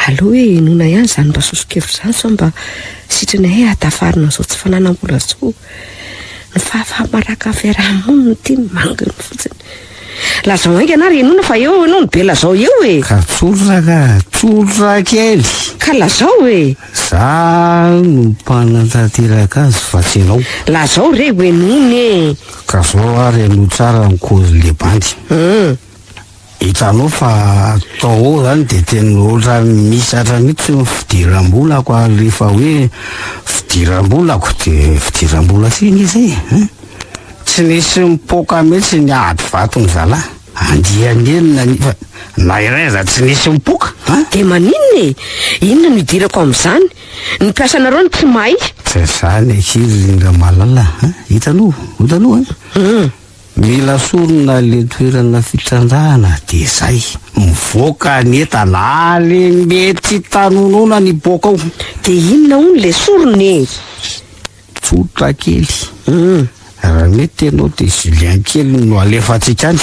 Aleo hoe henoina ihany izany mba soso-kevitra izany sao mba sitrana hay hahatafarina an'izao tsy fananam-bola izao. Ny fahafaha-maraka ny fiaraha-monina ity manginy fotsiny. Lazao haingana ary henoina fa eo ianao no be lazao eo e! Ka tsotra ka, tsotra kely. Ka lazao e! Za no mpanatanteraka azy fa tsy ianao. Lazao re ho henoina e! Ka zao ary henoy tsara ny kôzin'le bandy. Hum. Hitanao fa tao ao zany dia tena ohatran'ny mihisatra mihitsy ny fidiram-bolako ary rehefa hoe fidiram-bolako dia fidiram-bola sy anie izay e! Hein! Tsy nisy nipoaka mihitsy ny ady vaton'ny zalahy. Andiany enina nefa na iray aza tsy nisy nipoaka an! Dia maninona e? Inona no idirako amin'izany? Ny mpiasanareo no tsy mahay. Tsy izany akia ry Rindra-malala an! Hitanao? Hitanao an? Mila sorona le toerana fitrandrahana de zay. Mivoaka ny entana any mety tanonona ny hipoaka ao. De inona hono le sorona e? Tsotra kely. Raha mety ianao de Julien kely no alefantsika any.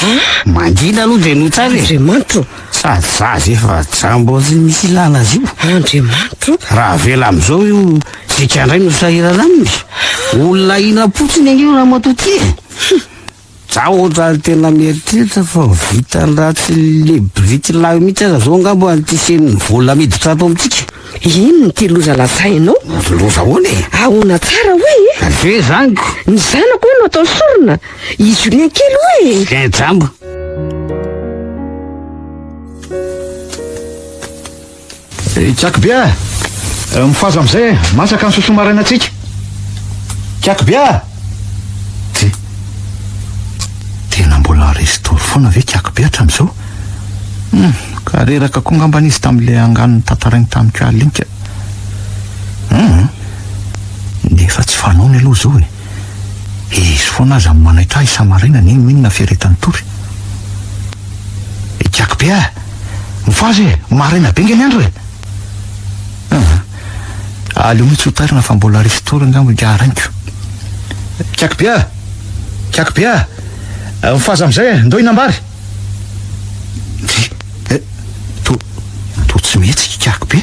Mangina aloha de no tsara e. Andriamanitro. Sady zaza efa jamba tsy misy ilana azy io. Andriamanitro. Raha avela amin'izao io tsika indray no sahirana aminy. Olona hinam-potsiny ange io ramatoa ty e. Za ohatran'ny tena mieritreritra fa vitan'ny ratsy le biriky lahy mihitsy aza zao angamba ity senin'ny vola miditra ato amintsika. Inona ity loza lazainao? Loza ahoana e? Ahoana tsara hoe e? Ve zany ko? Ny zanako hoe no atao sorona? I Julien kely hoe e? Julien jamba. Ikaky be a! Mifaza amin'izay e! Masaka ny sosoa marainantsika. Ikaky be a! Ty. Tena mbola restory foana ve Ikaky be hatramin'izao? Hum, ka reraka koa angambany izy tamin'ilay angano notantarainy tamiko alina iny ka. Hum, nefa tsy fanaony aloha izao e. Izy foana aza no manaitra ahy isa-maraina n'inon'inona fiaretan'ny tory. Ikaky be a! Mifaza e! Maraina be nge ny andro e! Hum. Aleo mihitsy ho tairina fa mbola restory angamba ingahy rainiko. Ikaky be a! Ikaky be a! Mifaza amin'izay e! Ndao hihinam-bary! Ndry! Eh! To, toa tsy mihetsika ikaky be.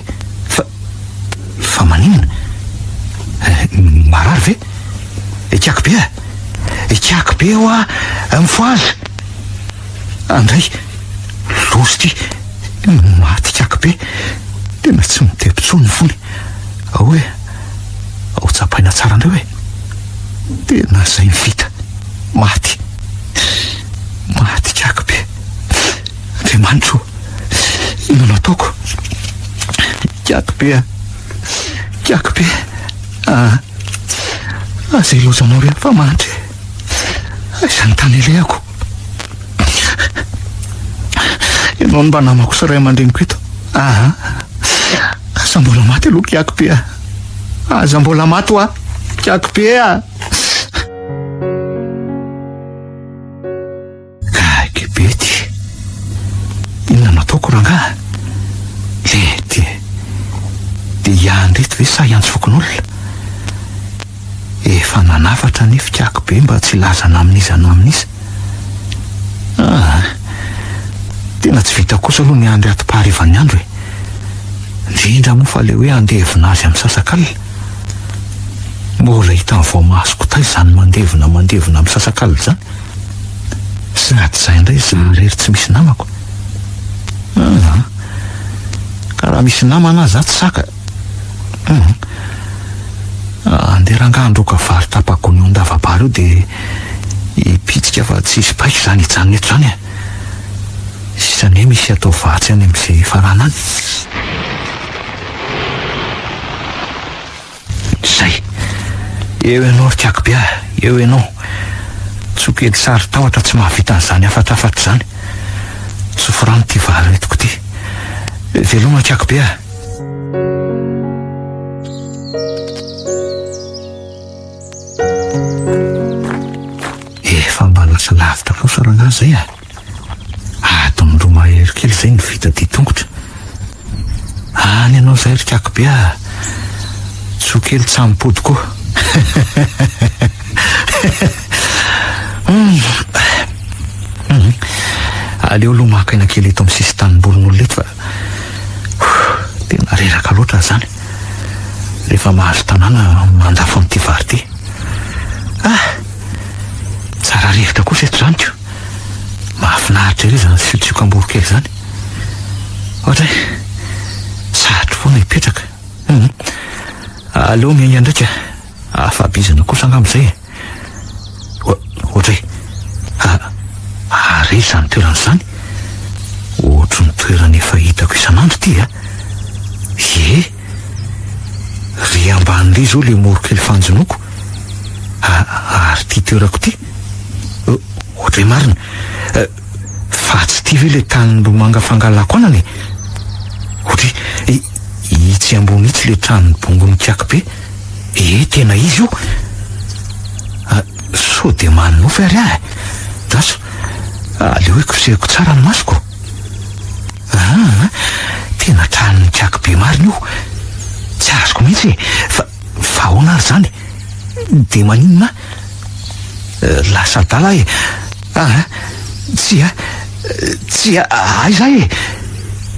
Fa, fa maninona? Eh, marary ve? Ikaky be a! Ikaky be hoa! Mifohaza! Andray! Loza ity! Maty ikaky be! Tena tsy mitepo intsony ny fony. Ao e! Ao tsapaina tsara indray hoe! Tena izay ny vita! Maty! Maty ikaky be! Andriamanitro ô! Inona no ataoko? Ikaky be a! Ikaky be! Ah! Aza ilozanao re fa maty e! Aiza ny tany alehako? Ianao no mba namako sy ray aman-dreniko eto. Aa! Aza mbola maty aloha Kiako be a! Aza mbola maty hoa! Kiako be a! Gaigy be ty. Inona no ataoko rangaha? Le dia dia hiandry eto ve sa hiantso fokonolona? Efa nanafatra anefa ikaky be mba tsy hilaza na amin'iza na amin'iza. Ah, tena tsy vita kosa aloha ny andry ato-paharivan'ny andro e. Indrindra moa fa ilay hoe handevina azy amin'ny sasak'alina. Mbola hitan'ny voamasoko taiza izany mandevina mandevina amin'ny sasak'alina izany. Sady izay indray izaho irery tsy misy namako. Ah, ka raha misy namana aza tsy saka. Hum. Andeha rangaha handroaka vary tapa-gony eo an-dava-bary eo dia hipitsika fa tsy hisy baiko izany hijanona eto izany e. Sisa anie misy atao vatsy any amin'izay hifarana any. Zay. Eo ianao ry Tiako be a, eo ianao. Tsokely saro-tahotra tsy mahavita an'izany hafatrafatra izany. Tsofy rano ity vary entiko ity. Veloma Tiako be a. Efa mba lasa lavitra kosa rangahy izay a. Adiny roa mahery kely izay no vita dia tongotra. Any ianao izay ry Kaky be a! Tsoa kely tsa mipody koa. Aleo aloha maka aina kely eto amin'ny sisin-tanimbolin'olona eto fa tena reraka loatra izany. Rehefa mahazo tanàna mandafo an'ity vary ity. Ah! Tsara rivotra kosa eto izany ko. Mahafinaritra ery izany siotsiokamborokely izany. Ohatra hoe sarotra foana hipetraka. Hum. Aleo miainga ndraika. Afa-bizana kosa angamba izay e. Ohatra hoe ary izany toerana izany. isan'andro ity a! Ie! Ry ambany ry izao le moro kely fanjonoako. Ary ity toerako ity? Ohatray marina. Fa tsy ity ve le tanin-dromanga fangalako anana e? Ohatry itsy ambony itsy le tranon'ny bongo mikiaky be. Ee, tena izy io. Sao dia manonofy ary aho e? Andraso, aleo hikosehiko tsara ny masoko. Aa, tena tranon'ny kiaky be marina io. Tsy azoko mihitsy e. Fa, fa ahoana ary izany? Dia maninona aho? Lasa adala aho e. Aa, tsia, tsia, aiza aho e?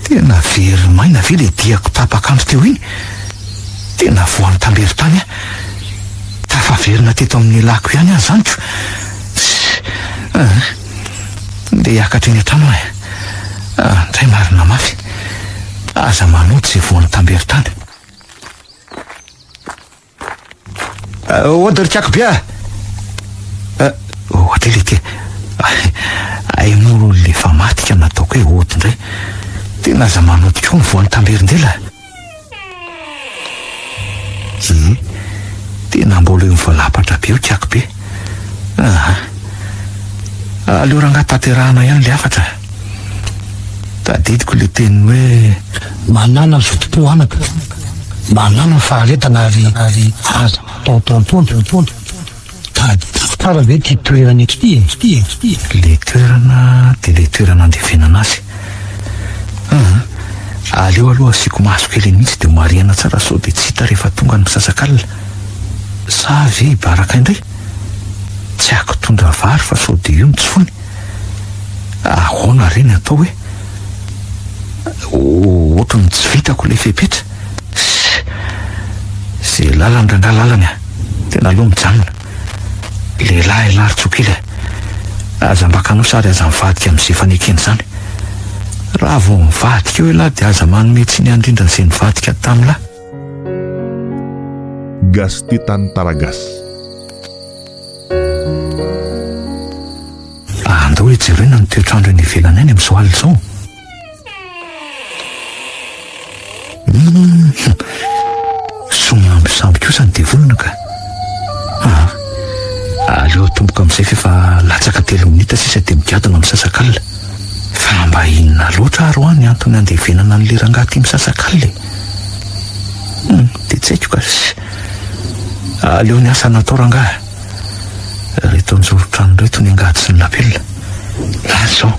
Tena very maina ve ilay diako tapak'andro teo iny? Tena voan'ny tamberin-tany aho. Tafaverina teto amin'ny lako ihany aho izany ko. Tss. Ah. Ndeha hiakatra eny an-trano aho e. Ah, ndray marina mafy. Aza manody izay voan'ny tamberin-tany. Ody ry Kiako be ah! Ohatra ilay ty. Hay moa le efa maty ka nataoko hoe ody indray. Tena aza manody koa ny voan'ny tamberin-dela. Ie, tena mbola eo mivalapatra be io kiako be. Aha. Aleo rangahy tanterahana ihany le hafatra. Tadidiko le teniny hoe. Manàna zotom-po anaka, manàna faharetana ary aza mataotaotaona. Tadidiko tsara ve ity toerana ity e? Le toerana dia le toerana andevenana azy. Aa, aleo aloha asiako maso kely eny mihitsy dia ho marihana tsara sao dia tsy hita rehefa tonga ny misasakalina. Sa ve i Baraka indray? Tsy hakitondra vary fa sao dia io no tsy foiny. Ahoana re ny atao hoe? Ohatry ny tsy vitako ilay fepetra. Ze lalany rangahy lalany a! Tena aleo mijanona. Lehilahy ialahy ry Tsokily a! Aza mba kanosa ary aza mivadika amin'izay efa nekena izany. Raha vao mivadika eo ialahy dia aza manome tsiny handrindra an'izay nivadika tamin'lah. Gastitan Taragas. Andao hijerena ny toetr'andro eny ivelany any amin'izao alina izao. Hum, somambisamby kosa ny devolina ka. Ah, aleo atomboka amin'izay f'efa latsaka telo minitra sisa dia migadona misasakalina. Fa mba inona loatra ary hoa ny antony andevenana an'ilay rangahy ity misasakalina e? Hum, dia tsy haiko ka. Aleo ny asa natao rangahy. Ireto anjoron-trano ireto ny angady sy ny lapelina. Lany izao.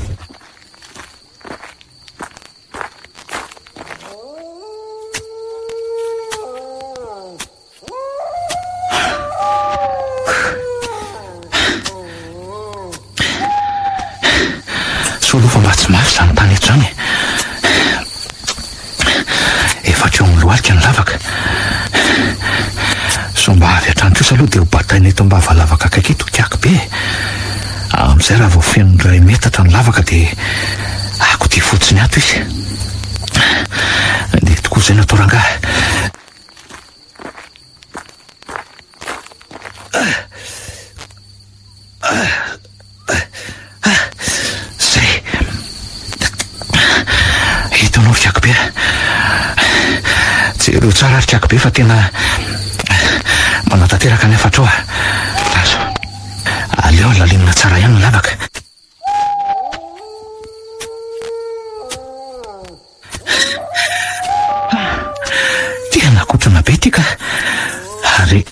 Soa aloha fa mba tsy mafy izany tany eto izany e. Efa hatreo amin'ny lohalika ny lavaka. Sao mba avy hatrany kosa aloha dia ho bataina eto ambava lavaka akaiky eto kiaky be e. Amin'izay raha vao feno iray metatra ny lavaka dia akodia fotsiny ato izy. Dia tokoa izay natao rangahy. Zay. Eto anao ry Kiakobe. Jereo tsara ry Kiakobe fa tena manatanteraka ny hafatrao aho. Azo. Aleo alalinina tsara ihany ny lavaka. Tena kotrana be ity ka. Ary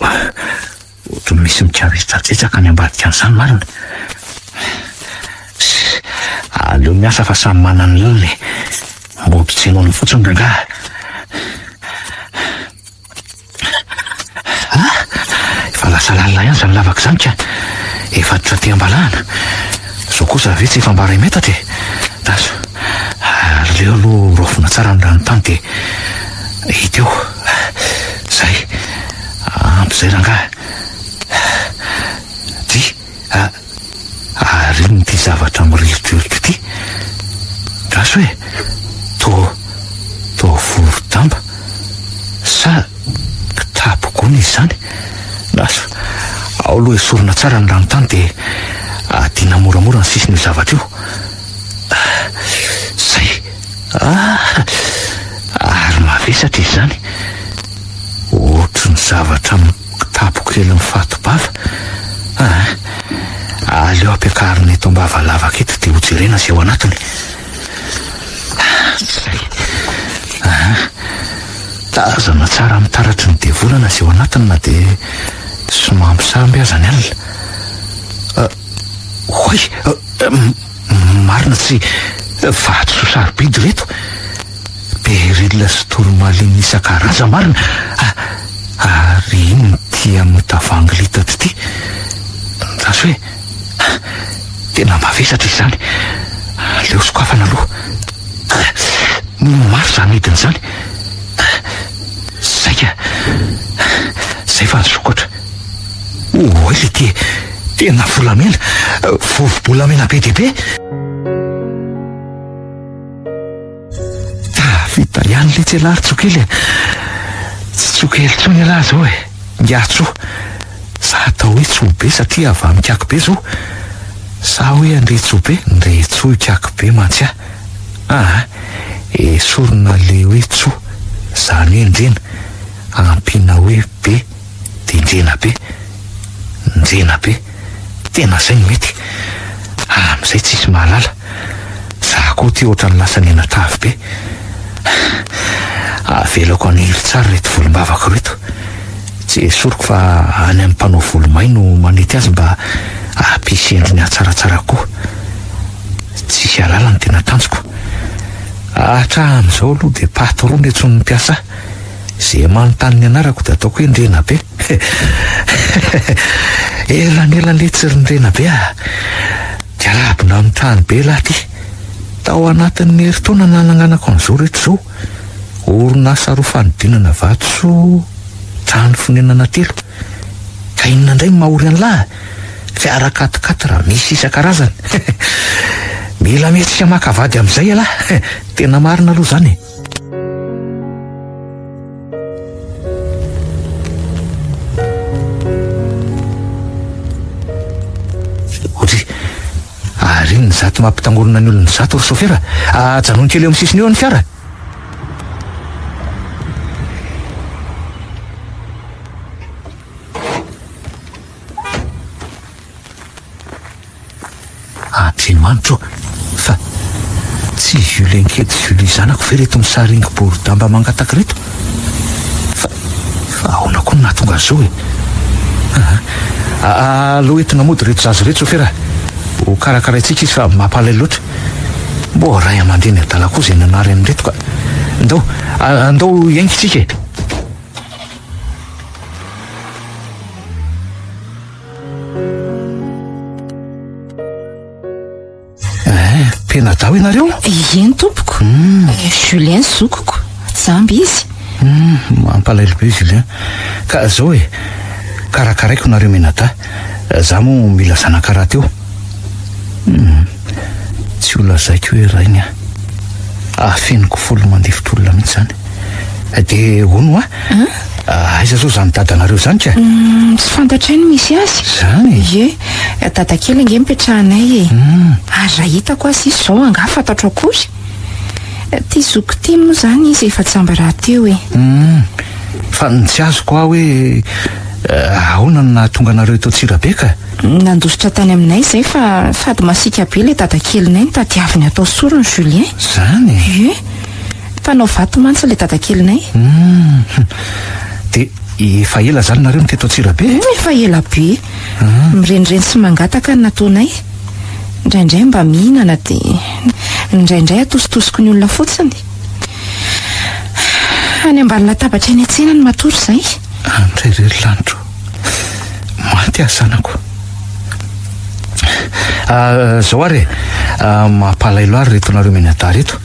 ohatran'ny misy mikaretsatsetsaka any ambadika an'izany marina. Aleo miasa fa samy manana ny lalany e. Mody tsy henoina fotsiny rangahy. Ah! Efa lasa lalina ihany izany lavaka izany ka. Efa aty am-balahana. Izao kosa ve tsy efa mba iray metatra e? Andraso. Aleo aloha raofina tsara ny ranon-tany dia hita eo. Izay. Ampy izay rangahy. Ty. Ary inona ity zavatra mirirotrirotro ity? Andraso e! Toa, toa voro-damba. Sa kitapo gony izy izany? Andraso, ao aloha esorina tsara ny ranon-tany dia adina moramora ny sisin'io zavatra io. Zay! Ah! Mavesatra izy izany. Ohatry ny zavatra kitapo kely mifato-bava. Aa, aleo ampiakarina eto am-bava lavaka eto dia hojerena izay ao anatiny. Zay. Aa, tazana tsara amin'ny taratry ny devolana izay ao anatiny na dia somambisamby aza ny alina. Oay! Marina tsy vatosoa sarobidy ireto. Beryl sy tourmaline isan-karazany marina. Ary inona ity amin'ny tavoahangy litatra ity? Andraso e! Tena mavesatra izy izany. Aleo sokafana aloha. Mafy izany hidiny izany. Saika izay fa nisokatra. Oay le ty e! Tena volamena! Vovo-bolamena be dia be! Tafita ihany letsy ialahy ry Tsokely e! Tsy Tsokely intsony ialahy izao e! Ingahy Tso! Sa atao hoe Tsobe satria avy any Ikakibe izao? Sa hoe Andretsobe? Ndretso Ikakibe mantsy aho. Aa! Esorina le hoe Tso, izany hoe Ndrena, ampiana hoe be. Dia njena be, njena be, tena zay no mety, amin'izay tsisy mahalala, za koa ty ohatran'ny lasa niana-tavy be, avelako haniry tsara ireto volombavako ireto, tsy esoriko fa any amin'ny mpanao volo may no manety azy mba hampisy endriny hatsaratsara kokoa, tsisy halala ny tena tanjoko, hatramin'izao aloha dia patron no iantsoan'ny mpiasa ahy. Ze manontany ny anarako de ataoko hoe Ndrena be. Elanelan letsy ry Ndrena be ah. Diarabina amin'ny trano be lahy ty. Tao anatin'ny herintaona nananganako an'izao rehetra izao. Orinasa roa fanodinana vatosoa, trano fonenana telo. Ka inona indray no mahory an'lah? Fiara quatre-quatre misy isan-karazany. Mila mihetsika maka vady amin'izay ialahy. Tena marina aloha izany e. Odry, ary inona izato mampitangorona ny olona izato ry sofera? Ajanony kely eo amin'ny sisiny eo ny fiara. Andriamanitra ô! Fa tsy Julien kely Julie zanako ve ireto misaringo boridamba mangataka ireto? Fa fa ahoana koa no nahatonga azy izao e? Aa, aleo entina mody ireto zaza ireto sofera a! Ho karakaraintsika izy fa mampalahelo loatra. Mbô ray aman-dreny adala koa izay nanary an'ireto ka! Ndao, andao hiainga isika e! Eh, mpianadahy ianareo? Eny tompoko. Mm. Julien zokiko, jamba izy. Mm, mampalahelo be Julien. Ka zao e, karakaraiko nareo mianadahy. Za moa mila zanaka rahateo. Mm. Tsy ho lazaiko hoe rainy aho. Afeniko folo mandifotra olona mihitsy izany. Dia hono hoa, aiza zao izany dadanareo izany ka? Mm, tsy fantatray ny misy azy. Izany e? Ie, dadakely ange nipetrahanay e. Mm. Ary raha hitako aza izy izao angaha fantatro akory? Ty zokiko ty moa izany izy efa jamba rahateo e. Mm. Fa ny tsy azoko aho hoe ahoana no nahatonga anareo eto Antsirabe ka? Nandositra tany aminay izay fa sady masiaka be ilay dadakelinay no tadiaviny atao sorona Julien. Izany e? Ie. Mpanao vato mantsy ilay dadakelinay. Hum. Dia efa ela izany nareo no teto Antsirabe e? Efa ela be. Mirenireny sy mangataka no nataonay. Indraindray mba mihinana dia indraindray atositosiky ny olona fotsiny. Any ambany latabatra eny an-tsena no matory izay. Andray re ry lanitro. Maty aho zanako. Ah, zao ary e, ah, mampalahelo ahy reto nareo mianadahy reto.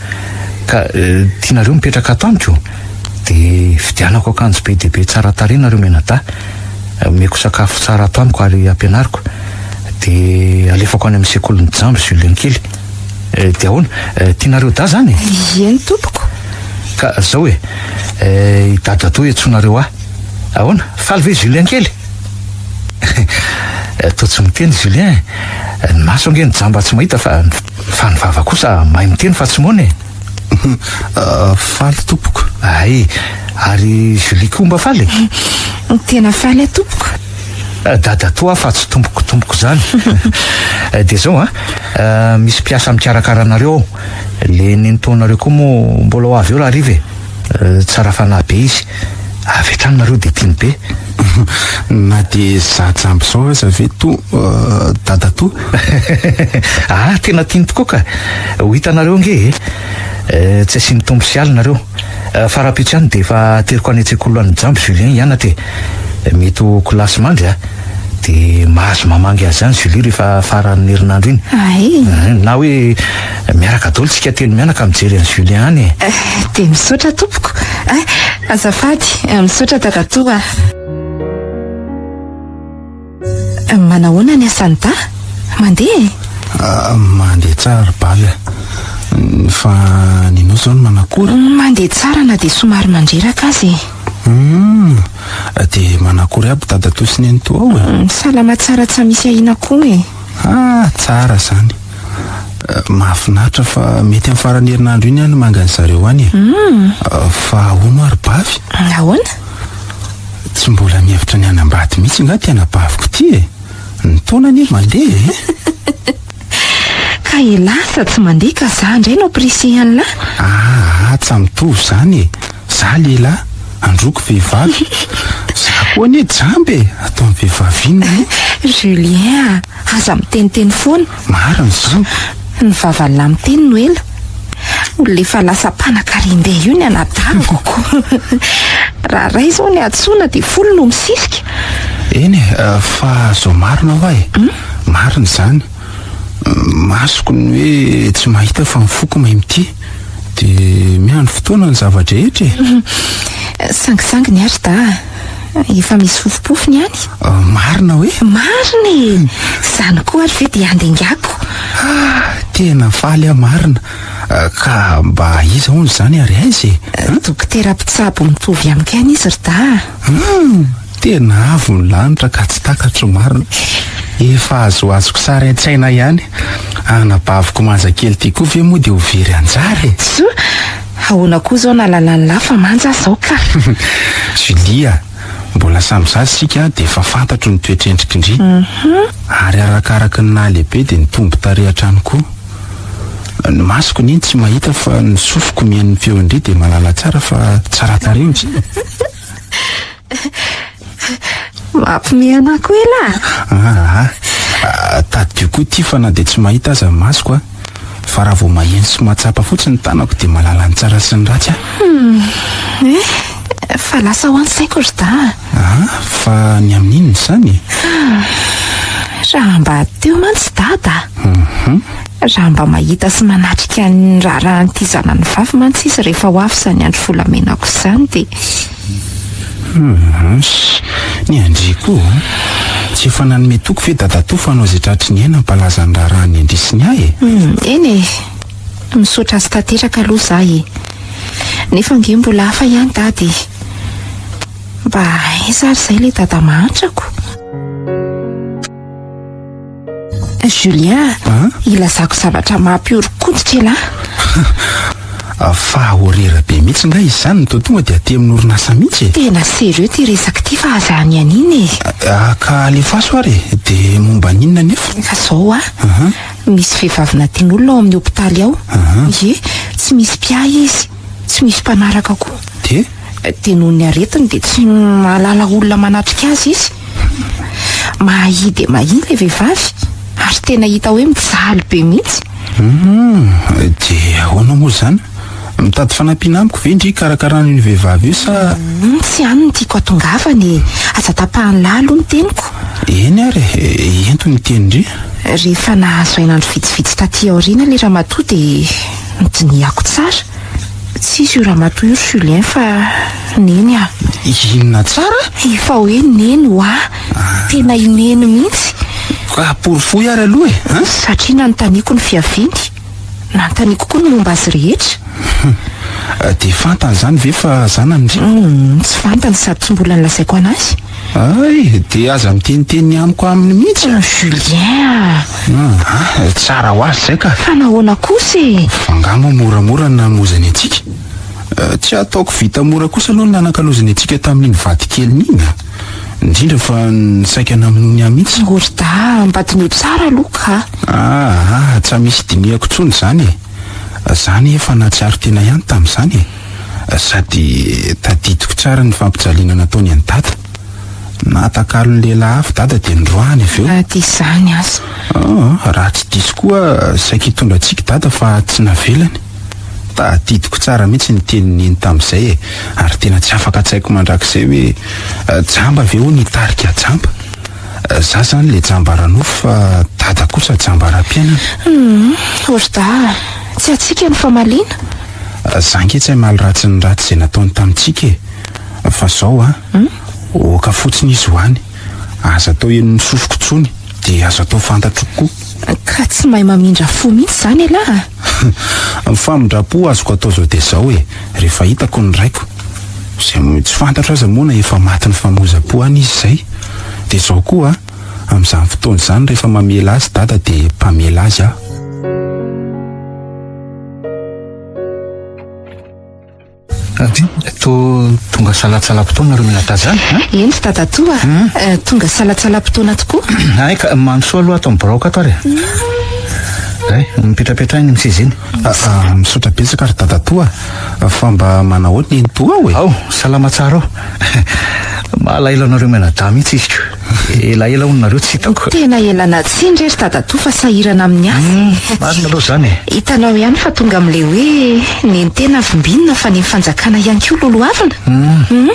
Ka eh, tianareo mipetraka ato amiko? Dia vidianako akanjo be dia be tsara tarehy nareo mianadahy. Omeko sakafo tsara ato amiko ary ampianariko. Dia alefako any amin'ny sekolin'ny jamba Julien kely. Eh, dia ahoana? Eh, tianareo dahy zany e? Eny tompoko. Ka zao e, eh, i dadatoa iantsoanareo ahy. Ahoana? Faly ve Julien kely? Toa tsy miteny Julien e. Ny maso ange ny jamba tsy mahita fa fa ny vava kosa mahay miteny fa tsy moana e. Faly tompoko. Hay, ary Julie koa mba faly e? Tena faly aho tompoko. Dadatoa aho fa tsy tompoko tompoko izany. Dia izao an, misy mpiasa mikarakara anareo ao. Le nenitoanareo koa moa mbola ho avy eo rahariva e. Tsara fanahy be izy. Avy hatrany nareo dia tiany be. Na dia za jamba izao aza ve to dadatoa? Ah, tena tiany tokoa ka. Ho hitanareo ange e. Tsy asiany tombo sy aly nareo. Fa rahampitso ihany dia efa ateriko any an-tsekoly any jamba Julien hianatra e. Mety ho kilasy mandry a. Dia mahazo mamangy azy ihany Julie rehefa faran'ny herinandro iny. Hay. Na hoe miaraka daholo tsika telo mianaka mijery an'i Julien any e. Dia misaotra tompoko. Azafady, misaotra dadatoa a. Manahoana ny asan'i Da? Mandeha e? Mandeha tsara ry Bavy a. Fa nenao izao no manakory? Mandeha tsara na dia somary mandreraka aza e. Humm, dia manakory aby dadatoa sy nenitoa ao e? Salama tsara tsa misy ahiana koa e. Ah, tsara zany. Mahafinaritra fa mety amin'ny faran'ny herinandro iny aho no manga an'i zareo any e. Fa ahoana ary Bavy? Ahoana? Tsy mbola mihevitra ny hanambady mihitsy angaha ity anabaviko ity e? Ny taona anie mandeha e! Ka elah sa tsy mandeha ka za indray no ampirisihina an'lah? Aa, tsa mitovy izany e! Za lehilahy, androko vehivavy. Za koa anie jamba e! Ataon'ny vehivavy inona moa? Julien a! Aza miteniteny foana. Marina izany. Ny vavan'lah miteny no ela. Olona efa lasa mpanakarem-be io ny anadahiko ko. Raha ray izao ny hadisoana dia folo no misisika. Eny e, fa zao marina hoa e. Marina izany. Masoko ny hoe tsy mahita fa ny foko mahay mitia. Dia miandry fotoana ny zava-drehetra e. Sangisangy ny ahy ry da a. Efa misy fofompofony any. Marina hoe? Marina e! Izany koa ary ve dia handingako? Ah, tena faly aho marina. Ka mba iza hono izany ary aiza e? Dokotera mpitsabo mitovy amiko ihany izy ry da a. Hum, tena avo ny lanitra ka tsy takatro marina. Efa azoazoko sary an-tsaina ihany. Anabaviko manja kely ity koa ve moa dia ho very anjara e? Tsoa! Ahoana koa izao nalalan'lah fa manja aho izao ka! Julie a! Mbola samy zaza isika dia efa fantatro ny toetr'endriky ndry. Ary arakaraky ny nahalehibe dia nitombo tarehy hatrany koa. Ny masoko anie tsy mahita fa ny sofiko mihaino ny feon-dry dia mahalala tsara fa tsara tarehy ndry. Mampiomehy anah koa elah! Aa! Tadidio koa ity fa na dia tsy mahita aza ny masoko a! Fa raha vao maheno sy mahatsapa fotsiny ny tanako dia mahalala ny tsara sy ny ratsy aho. Hum! Eh! Fa lasa ho any saiko ry da a! Aa! Fa ny amin'inona izany e? Raha mba teo mantsy dada a! Raha mba mahita sy manatrika ny raharahan'ity zanany vavy mantsy izy rehefa ho avy izany andro volamenako izany dia. Hum, ny an-dry koa. Tsy efa nanome toky ve dadatoa fa hanao izay tratry ny aina hampalaza ny raharahan'ny an-dry sy ny ahy e? Hum, eny e! Misaotra azy tanteraka aloha za e! Nefa ange mbola hafa ihany dada e! Mba aiza ary izay ilay dada mahantrako? Julien, ilazako zavatra mampihoron-koditra elah. Fa horera be mihitsy nga izy izany no toa tonga dia aty amin'ny orinasa mihitsy e? Tena sérieux ity resaka ity fa aza anianiana e. Ka alefaso ary e, dia momba ny inona anefa? Fa zao hoa, misy vehivavy natian'olona ao amin'ny hopitaly ao, ie, tsy misy mpiahy izy, tsy misy mpanaraka koa. Dia? Dia noho ny aretiny dia tsy mahalala olona manatrika azy izy. Mahia dia mahia ilay vehivavy ary tena hita hoe mijaly be mihitsy. Humm, dia ahoana moa izany? Mitady fanampiana amiko ve ndry hikarakarana an'io vehivavy io sa. Humm, tsy any no tiako hatongavana e! Aza tapahan'lah aloha ny teniko. Eny ary e, ento ny tenin-dry. Rehefa nahazo ain'andro vitsivitsy taty aoriana ilay ramatoa dia nodinihako tsara. Tsy izy io ramatoa io ry Julien fa Neny ah. Inona tsara? Efa hoe Neny hoa. Tena i Neny mihitsy. Ka porofoy ary aloha e! An? Satria nanontaniako ny fiaviany. Nanontaniako koa ny momba azy rehetra. Dia fantany izany ve fa zanany ndry? Humm, tsy fantany sady tsy mbola nolazaiko an'azy. Hay, dia aza miteniteny amiko aminy mihitsy. Julien ah! Ah, tsara ho azy izay ka. Fa nahoana kosa e? Fa angaha moa moramora ny namoizany antsika? Tsy ataoko vita mora kosa aloha ny nanakalozany antsika tamin'iny vadikeliny iny a! Indrindra fa ny saika namonoany ahy mihitsy. Orda, mba diniho tsara aloha ka. Ah, tsa misy dinihako intsony izany e. Za anie efa nahatsiaro tena ihany tamin'izany e. Sady tadidiko tsara ny fampijaliana nataony an'i Dada. Natakalony lehilahy hafa Dada dia noroahany avy eo. Na dia izany aza. Ah, raha tsy diso koa saika hitondra antsika Dada fa tsy navelany. Tadidiko tsara mihitsy ny tenin'i Neny tamin'izay e, ary tena tsy afaka an-tsaiko mandrakizay hoe jamba ve hono hitarika jamba? Za zany le jamba ara-nofo fa Dada kosa jamba ara-piainana. Humm, Orda, tsy antsika ny famaliana. Za nge tsy hamaly ratsy ny ratsy izay nataony tamintsika e! Fa zao an, oka fotsiny izy ho any, aza atao henon'ny sofiko intsony, dia aza atao fantatro koa. Ka tsy mahay mamindra fo mihitsy izany ialahy a! Ny famindram-po azoko atao izao dia izao e, rehefa hitako ny raiko, izay tsy fantatro aza moa na efa matin'ny famoizam-po any izy izay, dia izao koa a, amin'izany fotoana izany rehefa mamela azy dada dia mpamela azy aho. Toa tonga salatsalam-potoana nareo mianadahy zany an? Eny ry dadatoa a, tonga salatsalam-potoana tokoa. Hay ka, mandrosoa aloha ato amin'ny biraoko ato ary e. Zay, mipetrapetraha eny amin'ny seza eny. Misaotra betsaka ry dadatoa a, fa mba manahoana nenitoa ao e? Ao, salama tsara ao. Malahelo anareo mianadahy mihitsy izy ko. Elaela hono nareo tsy hitako. Tena ialana tsiny re ry dadatoa fa sahirana amin'ny asa. Marina aloha izany e. Hitanao ihany fa tonga amin'ilay hoe ny tena vimbinina fa ny fanjakana ihany koa lolohavina. Hum.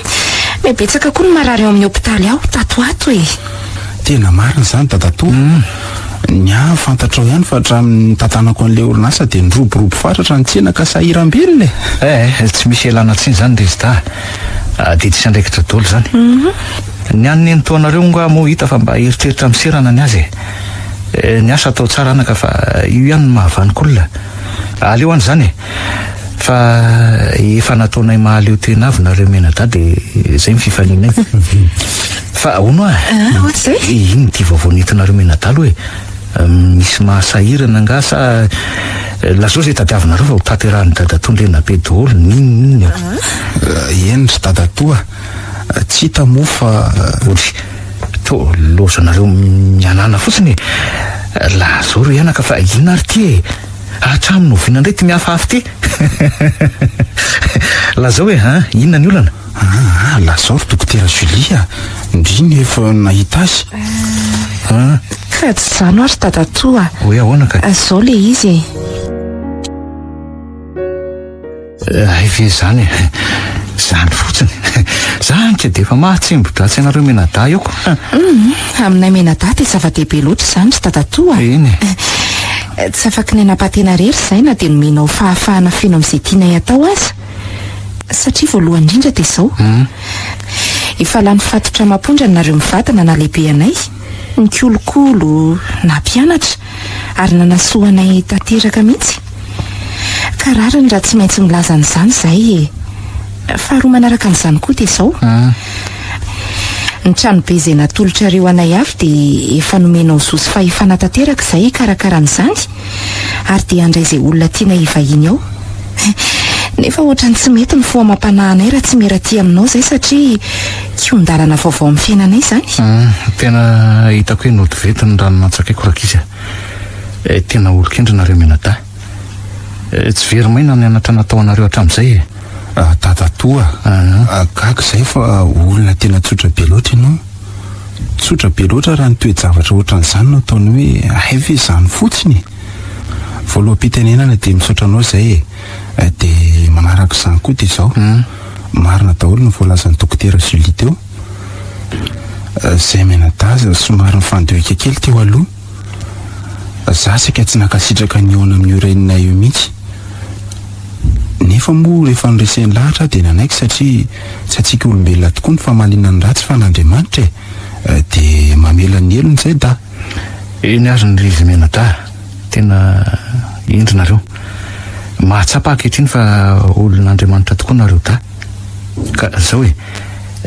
Mihabetsaka koa ny marary ao amin'ny hopitaly ao tato ho ato e. Tena marina izany dadatoa. Ny ahy fantatrao ihany fa hatramin'ny nitantanako an'ilay orinasa dia niroborobo fatratra ny tsena ka sahiram-belona e. Eh, tsy misy ialana tsiny izany Rezda a. Adidy sy andraikitra daholo izany. Ny an'ny nenitoanareo nga moa hita fa mba eritreritra miserana ny azy e. Ny asa atao tsara anaka fa io ihany no mahavanon-kolona. Aleo any izany e. Fa efa nataonay mahaleo tena avy nareo mianadahy dia izay ny fifalianay. Fa hono hoa e, inona ity vaovao nentinareo mianadahy aloha e? Misy mahasahirana angaha sa lazao izay tadiavinareo fa ho tanterahin'i dadatoa Ndrenabe daholo n'inon'inona eo. Eny ry dadatoa. Tsy hita moa fa. Ory, toa lozanareo mianana fotsiny e! Lazao ry anaka fa inona ary ity e? Hatramin'ny oviana indray ity mihafahafa ity? Lazao e, an, inona ny olana? Aa, lazao ry Dokotera Julie a! Ndry no efa nahita azy. An? Ka tsy izany hoa ry dadatoa a! Hoe ahoana ka? Izao ilay izy e! Hay ve izany e! Izany fotsiny. Izany ka dia efa mahatsembo-dratsy anareo mianadahy eo ko. Hum, aminay mianadahy dia zava-dehibe loatra izany ry dadatoa a! Eny e. Tsy afaky ny hanapa-tena irery izahay na dia nomenao fahafahana feno amin'izay tianay atao aza. Satria voalohany indrindra dia izao. Efa lany fatotra amam-pondra nareo mivady nanalehibe anay, nikolokolo, nampianatra. ary nanasoa anay tanteraka mihitsy. Ka rariny raha tsy maintsy milaza an'izany izahay e. Faharoa manaraka an'izany koa dia izao. Ny tranobe izay natolotrareo anay avy dia efa nomenao zo sy fahefana tanteraka izahay hikarakara an'izany ary dia handray izay olona tianay hivahiny ao. Nefa ohatran'ny tsy mety ny fo amam-panahinay raha tsy miera aty aminao izay satria kihon-dalana vaovao amin'ny fiainanay izany. Tena hitako hoe nody venty ny rano nantsakaiko rankizy a. Tena olon-kendry nareo mianadahy. Tsy very maina ny anatra natao anareo hatramin'izay e. Dadatoa a, gaga izay fa olona tena tsotra be loatra ianao. Tsotra be loatra raha ny toe-javatra ohatran'izany no ataony hoe hay ve izany fotsiny e. Voaloham-pitenenana dia misaotra anao izay e. Dia manaraka izany koa dia izao. Marina daholo ny voalazan'i Dokotera Julie teo. Izay mianadahy somary nifandohika kely teo aloha. Za saika tsy nankasitraka ny hihaona amin'io reninay io mihitsy. Nefa moa rehefa noreseny lahatra aho dia nanaiky satria tsy antsika olombelona tokoa ny famaliana ny ratsy fa an'Andriamanitra e. Dia mamela ny helony izay da. Eny ary ny ry izy mianadahy, tena hendry nareo. Mahatsapa aho ankehitriny fa olon'Andriamanitra tokoa nareo dahy. Ka zao e,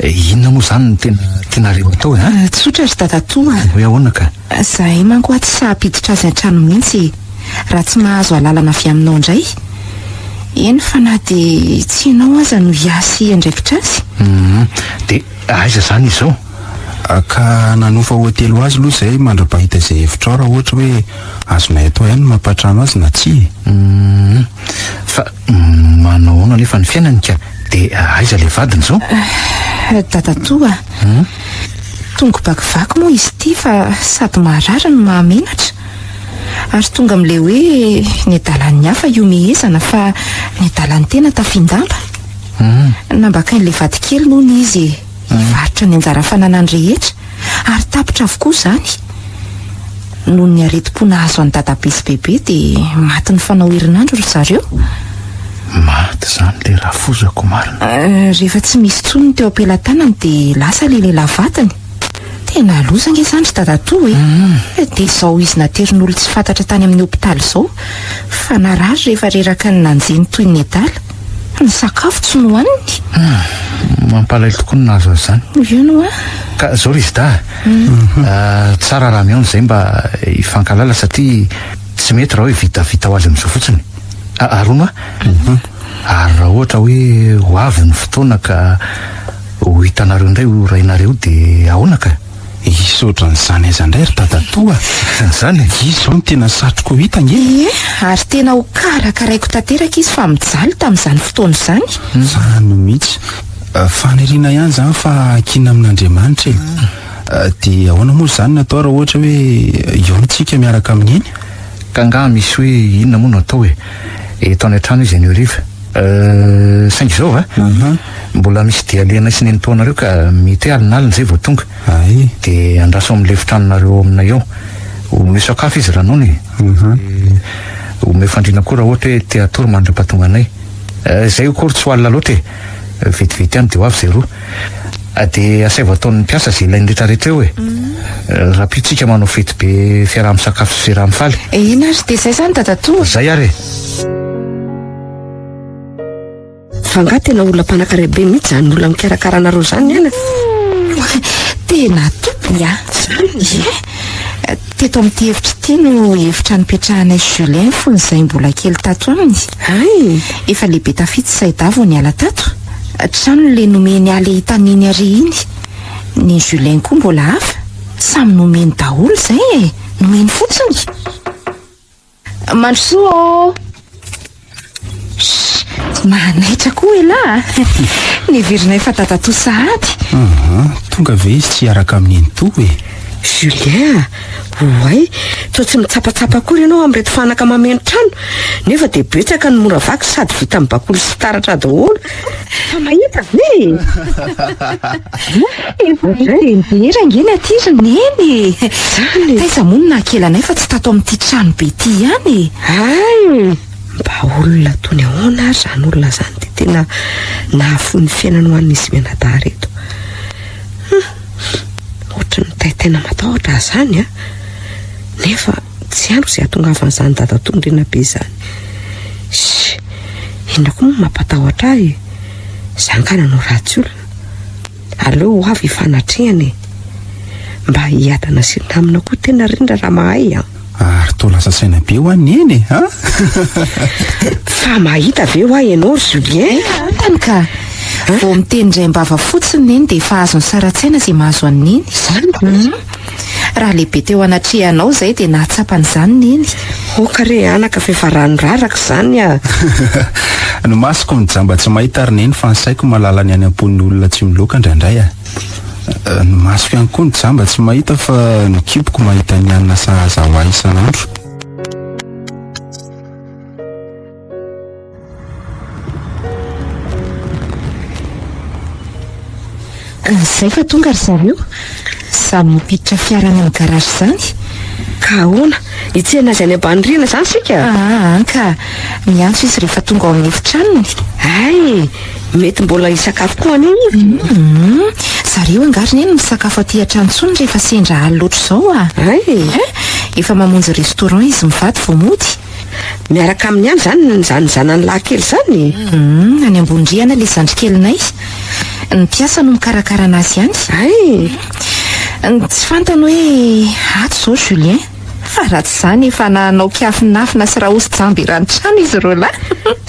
inona moa izany no tena tianareo atao e, an? Tsotra ry dadatoa a! Hoe ahoana ka? Zahay manko aho tsy sahy hampiditra azy an-trano mihitsy e, raha tsy mahazo alalana avy aminao indray. Eny fa na dia tsy ianao aza no hiahy sy hiandraikitra azy. Hum, dia aiza izany izy izao? Ka nanofa hotely ho azy aloha izay mandra-pahita izay hevitrao raha ohatra hoe azonay atao ihany ny mampantrano azy na tsia e. Hum, fa manao ahoana anefa ny fiainany ka? Dia aiza ilay vadiny izao? Dadatoa a! Tongo-bakivaky moa izy ity fa sady maharary no mahamenatra. Ary tonga amin'ilay hoe ny adalan'ny hafa ihomehezana fa ny adalan'ny tena tafian-damba. Nambakain'ilay vadikeliny hono izy e! Hivarotra ny anjara fananany rehetra ary tapitra avokoa izany. Noho ny aretim-po nahazo an'i Dadabe sy Bebe dia maty nifanao herinandro ry zareo. Maty izany ilay rafozako marina. Rehefa tsy misy intsony ny teo am-pelatanany dia lasa ilay lehilahy vadiny. Tena loza ange izany ry dadatoa e! Dia izao izy naterin'olon-tsy fantatra tany amin'ny hopitaly izao fa narary rehefa reraka ny nanjeny toy ny adala. Ny sakafo tsy nohaniny. Mampalahelo tokoa ny nahazo azy izany. Eny hoa. Ka izao ry Zda a! Tsara raha mihaona izay mba hifankahalala satria tsy mety raha hoe vitavita ho azy amin'izao fotsiny. Ary hono hoa, ary raha ohatra hoe ho avy ny fotoana ka Ho hitanareo indray io rainareo io dia ahoana ka? Hisy ohatran'izany aiza indray ry dadatoa a! Izany e! Izy izao no tena satriko ho hita ange! Ie, ary tena ho karakaraiko tanteraka izy fa mijaly tamin'izany fotoana izany. Izany mihitsy. Faniriana ihany izany fa ankina amin'Andriamanitra e! Dia ahoana moa izany no atao raha ohatra hoe hihaona isika miaraka amin'i Neny? Ka angaha misy hoe inona moa no atao e? Eto any an-trano izy anio hariva. Saingy izao va? Mbola misy dia alehanay sy nenitoanareo ka mety hoe alinalina izay vao tonga. Dia andraso ao amin'ilay efitranonareo ao aminay ao. Omeo sakafo izy raha noana e. Omeo fandriana koa raha ohatra hoe te hatory mandra-pahatonga anay. Izay akory tsy ho alina loatra e. Vetivety ihany dia ho avy izay roa. Dia asaivo ataon'ny mpiasa izay ilainy rehetrarehetra eo e. Rahampitso isika manao fety be fiaraha-misakafo sy fiaraha-mifaly. Eny ary, dia izay izany dadatoa. Izay ary e. Fa angaha tena olona mpanankarena be mihitsy izany olona mikarakara anareo izany ny anaka? Tena tompony a! Ie! Teto amin'ity efitra ity no efitra nipetrahanay Julien fony izahay mbola kely tato aminy. Hay! Efa lehibe tafita izahay dahy vao niala tato. Trano ilay nomeny ahy ilay hitan'i Neny ary iny. Ny Julien koa mbola hafa. Samy nomeny daholo izay e! Nomeny fotsiny. Mandrosoa ô! Shh! Manaitra koa elah a! Neverinay fa dadatoa sahady. Aha, tonga ve izy tsy hiaraka amin'i Nenitoa e? Julien a! Oay! Toa tsy mitsapatsapa akory ianao amin'ireto fanaka mameno trano, nefa dia betsaka ny mora vaky sady vita amin'ny bakoly sy fitaratra daholo. Fa mahita ve e? Efa dera ange ny aty ry Neny e! Zany e! Taiza moa no nahakely anay fa tsy tato amin'ity trano be ity ihany e! Hay! Mba olona toy ny ahoana ary izany olona izany dia tena nahafoy ny fiainany ho an'izy mianadahy ireto. Hum! Ohatry ny mitaintaina matahotra aho izany an! Nefa tsy andriko izay hahatongavan'izany dadatoa Ndriana be izany. Shh! Inona koa moa no mampatahotra ahy e? Izaho angaha nanao ratsy olona? Aleo ho avy hifanatrehana e! Mba hiadana sy hilamina koa tena rindra raha mahay an! Ary toa lasa saina be hoa Neny e! An! Fa mahita ve hoa ianao ry Julien? Fantany ka! Vao miteny indray am-bava fotsiny Neny dia efa azony sary an-tsaina izay mahazo an'i Neny. Izany ve? Raha lehibe teo anatrehanao izay dia nahatsapa an'izany Neny. Aoka re anaka fa efa rano raraka izany a! Ny masoko mijamba tsy mahita ry Neny fa ny saiko mahalala ny any am-pon'ny olona tsy miloaka indraindray a! Ny masoko ihany koa mijamba tsy mahita fa ny kiboko mahita ny hanina sahaza ho ahy isan'andro. Zay fa tonga ry zareo. Samy mampiditra fiara any amin'ny garage izany. Ka ahoana? Hitsena azy any ambany rihana izany isika? Aa ka. Miantso izy rehefa tonga ao amin'ny efitranony. Hay! Mety mbola hisakafo koa anie izy. Hum. Zareo angaha ry neny misakafo aty an-trano intsony rehefa sendra alina ohatr'izao a. Hay! Efa mamonjy restaurant izy mivady vao mody. Miaraka aminy any izany izany zanany lahy kely izany? Hum, any ambony rihana ilay zandrikelinay. Ny mpiasa no mikarakara anazy any. Hay! Ny tsy fantany hoe ato izao Julien. Fa raha tsy izany efa nanao kiafinafina sy raosy jamba eran'ny trano izy ireo lahy.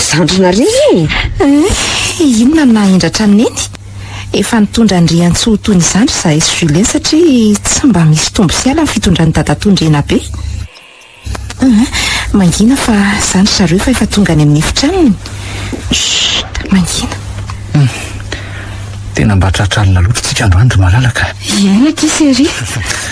Zandrinareo e! Eh, inona no nahahendratra an'i Neny? Efa nitondra an-dRiantsoa ho toy ny zandry izahay sy Julien satria tsy mba misy tombo sy ala ny fitondran'i Dadatoa Ndrenabe. Hum, mangina fa zany ry zareo fa efa tonga any amin'ny efitranony. Chut, mangina. Hum, tena mba tratra alina loatra tsika androany ry Malala ka. Eny akia chérie.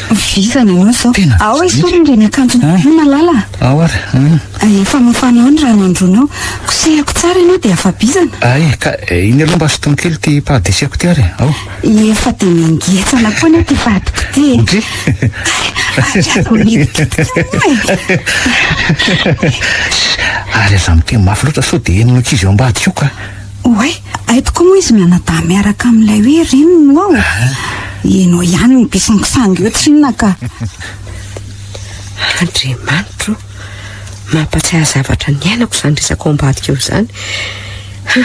Vizana ianao izao. Tena Ao esory ireny akanjo ireny Malala. Ao ary. Hum. Efa mafana ao ny rano androana ao. Kosehako tsara ianao dia afa-bizana. Ay, ka iny aloha mba sintomy kely ity paha-deseko ity ary. Ao. Efa dia mangetsana koa anie ity vadiko ity e. Ndry. Ary aza miteny mafy loatra sao dia henon'ny ankizy ao ambadika ao ka. Oay, hay tokoa moa izy mianadahy miaraka amin'ilay hoe reniny no ao. Ianao ihany no bisingisangy eo tsinona ka. Andriamanitro o, mampatsiahy zavatra niainako izany resaka ao ambadika ao izany. Ha!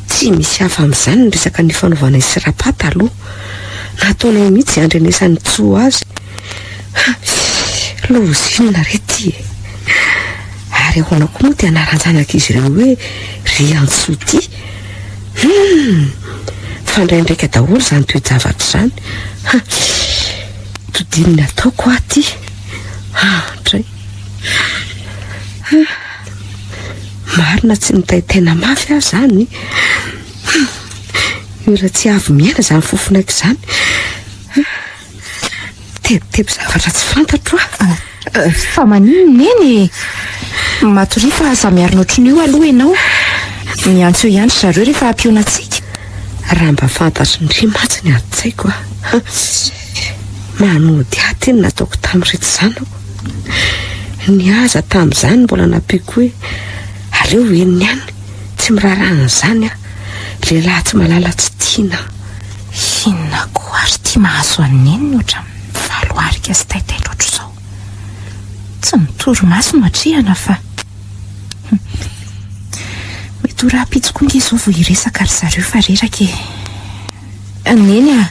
Tsy misy hafa amin'izany ny resaka nifanaovanay sy Rapata aloha. Nataonay mihitsy izay handrenesan'i Tso azy. Ha! Loza inona re ity e! Ary ahoana koa moa ity anaran-janak'izy ireo hoe Riantsoa ity? Hum! Mifandraindraika daholo izany toe-javatra izany. Ha! Todino ny ataoko aho ity. Andray! Ha! Marina tsy nitaitaina mafy aho izany. Hum! Io raha tsy avy miaina izany fofonaiko izany. Tebiteby zavatra tsy fantatro aho. Fa maninona Neny e? Matoria fa aza miarina ohatran'io aloha ianao. Miantso eo ihany ry zareo rehefa hampihaona antsika. Raha mba fantatry ndry mantsy ny adin-tsaiko a. Manody ahy ity ny nataoko tamin'ireto zanako. Ny aza tamin'izany mbola nampiako hoe aleo henony ihany, tsy miraharaha an'izany aho. Lehilahy tsy malala tsy tiana. Inona koa ary ity mahazo an'i Neny no ohatran'ny mivalo arika sy taitaitra ohatr'izao? Tsy ny torimaso no atrehana fa. Hum. Mety ho rahampitso koa nge izao vao hiresaka ry zareo fa reraka e. Neny a!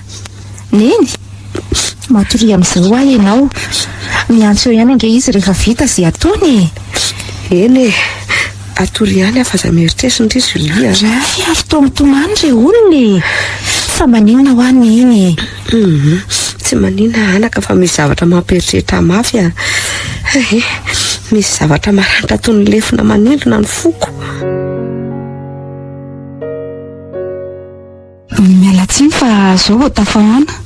Neny! Matoria amin'izay hoa ianao. Miantso eo ihany ange izy rehefa vita izay ataony e! Eny e! Atory ihany aho fa aza mieritreritra ndry Julie a! Ray ary toa mitomany re olona e! Fa maninona hoa Neny e? Hum, tsy maninona anaka fa misy zavatra mampieritreritra ahy mafy a! Hay, misy zavatra maranitra toy ny lefona manindrona ny foko. Miala tsiny fa zao vao tafahaona.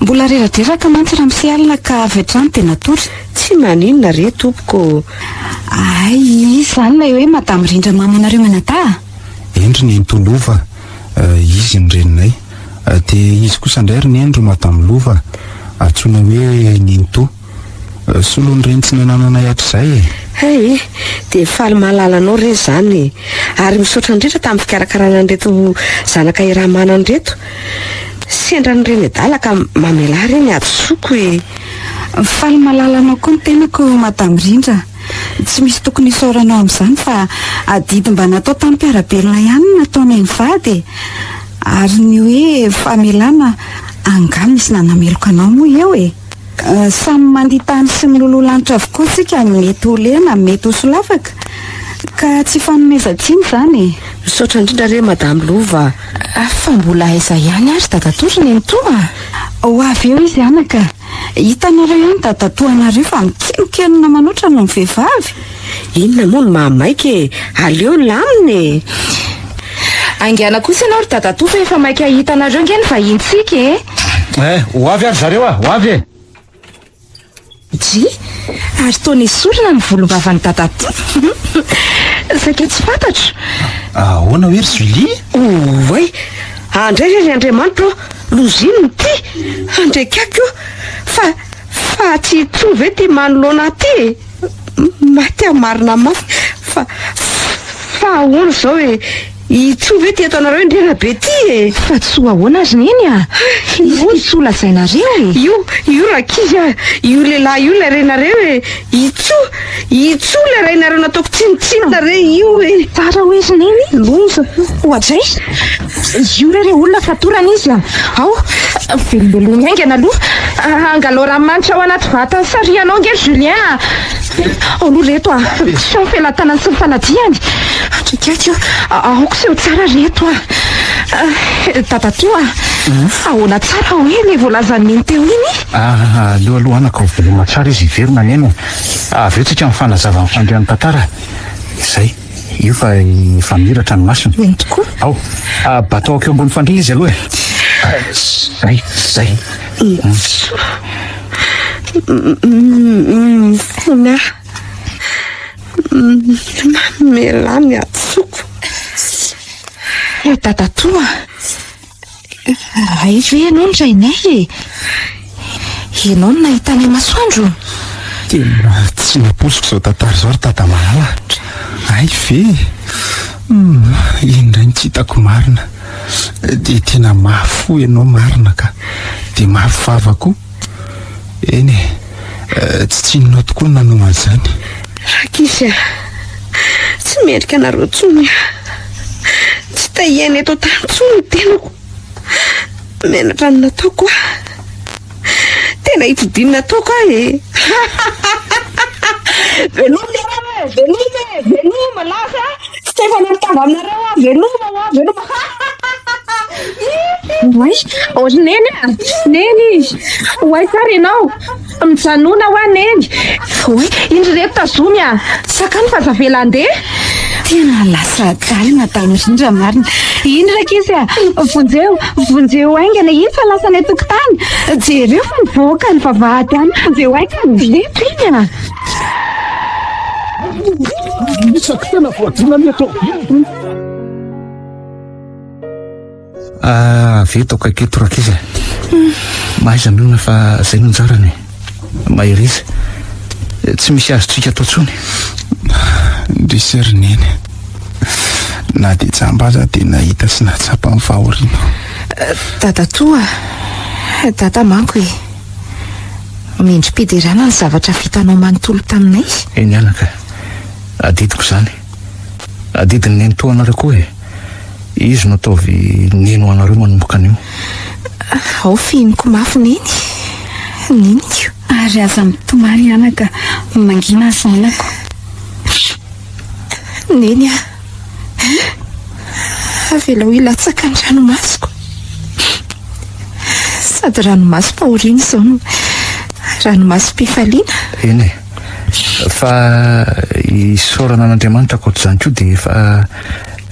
Mbola reradreraka mantsy ramose alina ka avy hatrany dia natory. Tsy maninona re tompoko ô. Hay, iza izany ilay hoe Madame Rindra mamanareo mianadahy a? Eny ry Nenitoa Lova, izy no reninay. Dia izy kosa indray ry Neny ry Madame Lova, antsoina hoe Nenitoa. Solon'ny reny tsy nanananay hatrizay e! Hay, dia faly mahalala anao re izany e! Ary misaotra indrindra tamin'ny fikarakarana an'ireto zanaka iaraha-manana ireto. Sendra ny reny adala ka mamelà re ny hadisoako e! Faly mahalala anao koa ny tenako Madame Rindra. Tsy misy tokony hisaoranao amin'izany fa adidy mba natao tamin'ny mpiara-belona ihany no nataonay nivady e! Ary ny hoe famelàna, angaha misy nanameloka anao moa eo e? Samy mandia tany sy miloloha lanitra avokoa isika, mety ho lena, mety ho solafaka, ka tsy ifanomezan-tsiny izany e! Misaotra indrindra re Madame Lova a! Fa mbola aiza ihany ary dadatoa ry nenitoa a? Ho avy eo izy anaka! Hitanareo ihany dadatoanareo fa mikenonkenona manoatra noho ny vehivavy! Inona moa no mahamaika e! Aleo lamina e! Haingana kosa ianao ry dadatoa fa efa maika hahita anareo ange ny vahintsika e! Eh, ho avy ary zareo a, ho avy e! Dry, ary toa nesorina ny volombavan'i dadatoa. Saika tsy fantatro. Ahoana hoe ry Julie? Oay! Andray re ry Andriamanitra ô! Loza inona ity? Andray kaky ô! Fa, fa tsy hitsoa ve ity manoloana ahy ity e? Maty aho marina mafy fa, fa ahoana izao e? I Tsoa ve ty ataonareo indrindra be ty e? Fa Tsoa ahoana ry Neny a? Iza ty Tsoa lazainareo e? Io, io rankizy a! Io lehilahy io ilay rainareo e! I Tsoa, i Tsoa ilay rainareo nataoko tsinontsinona re io e! Tsara hoe ry Neny? Loza! Oadray! Io re re olona fatorana izy a! Ao, velombelomy haingana aloha! Angalao ranomanitra ao anaty vata sarihanao ange ry Julien a! Ao aloha reto a! Sao ny felatanany sy ny faladiany! Atrikaiky io! Aoka seho tsara reto a! Dadatoa a! Ahoana tsara hoe ilay voalazan'i Neny teo iny? Aleo aloha anaka ho veloma tsara izy hiverina Neny e! Avy eo tsika mifanazava ny fandrian'ny tantara. Izay. Io fa efa mihiratra ny masony. Eny tokoa. Ao, bataoko eo ambony fandriana izy aloha e. Zay, zay. Mifona aho. Mamelà ny hadisoako. Dadatoa, Aiza ve ianao no rainay e? Ianao no nahitanay masoandro? Tena tsy nampoiziko izao tantara izao ry Dada malala a! Hay ve e! Hum, iny indray no tsy hitako marina. Dia tena mafy fo ianao marina ka. Dia mafy vava koa. Eny e, tsy tsininao tokoa ny nanao an'izany. Rankizy a! Tsy mendrika anareo intsony aho. Tsy te hiaina eto an-tany intsony ny tenako. Menatra ny nataoko aho. Tena itodian'ny nataoko aho e! Veloma nareo e! Veloma e! Veloma! Lasa Stefana mitanga aminareo aho! Veloma hoa! Veloma! Oay, oh ry Neny a! Neny! Oay tsara ianao! Mijanona hoa Neny! Oay, indry reto tazomy a! Sakano fa aza avela handeha! Tena lasa adala Madame Rindra marina. Iny rankizy a! Vonjeo, vonjeo haingana iny fa lasa any an-tokotany. Jereo fa mivoaka ny vavahady any, vonjeo haingana. Reto iny a! Isaky tena voadona ny eto. Avy eto akaiky eto rankizy e. Mahaiza mionona fa zay no anjarany e. Maheriza. Tsy misy azontsika atao tsony. Ndrisy ry Neny. Na dia jamba aza dia nahita sy nahatsapa ny fahoriana. Dadatoa, dada manko e. Mendri-piderana ny zavatra vitanao manontolo taminay. Eny anaka, adidiko izany. Adidin'ny nenitoa anareo koa e. Izy no ataovy neny ho anareo manomboka anio. Ao fihiniko mafy neny. Neniko. Ary aza mitomany anaka, mangina zanako. Neny a! Avelao hilatsaka ny ranomasoko. Sady ranomasom-pahoriana izao no ranomasom-pifaliana. Eny e. Fa isaorana an'Andriamanitra ankoatr'izany koa dia efa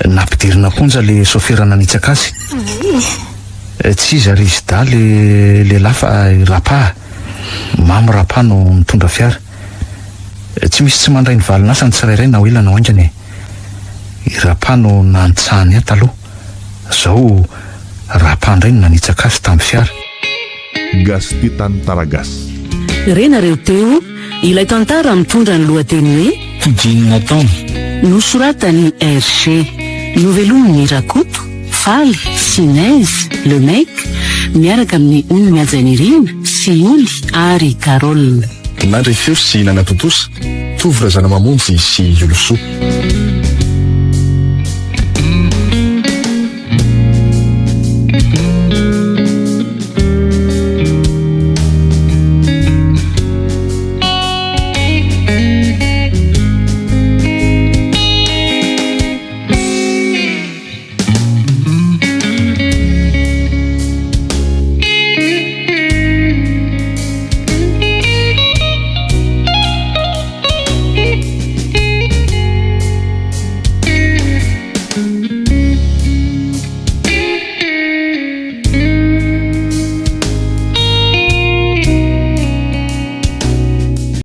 nampidirina am-ponja ilay sôfera nanitsaka azy. Tsy iza ry Zida le lehilahy fa i Rapa. Mamy Rapa no mitondra fiara. Tsy misy tsy mandray ny valin'asa ny tsirairay na ho ela na ho haingana e. I Rapa no nanitsahany ahy taloha. Zao Rapa indray no nanitsaka azy tamin'ny fiara. Gasy Tantaragasy. Renareo teo ilay tantara mitondra ny lohateny hoe. Todin'ny nataony. Nosoratan'i RG. Novelomin'i Rakoto, Faly, sy Neige, Le Mec, miaraka amin'i Ony Mihajanirina sy Oly ary Carole. Nandray feo sy nanatontosa, Tovo Razanamamonjy sy Iolosoa.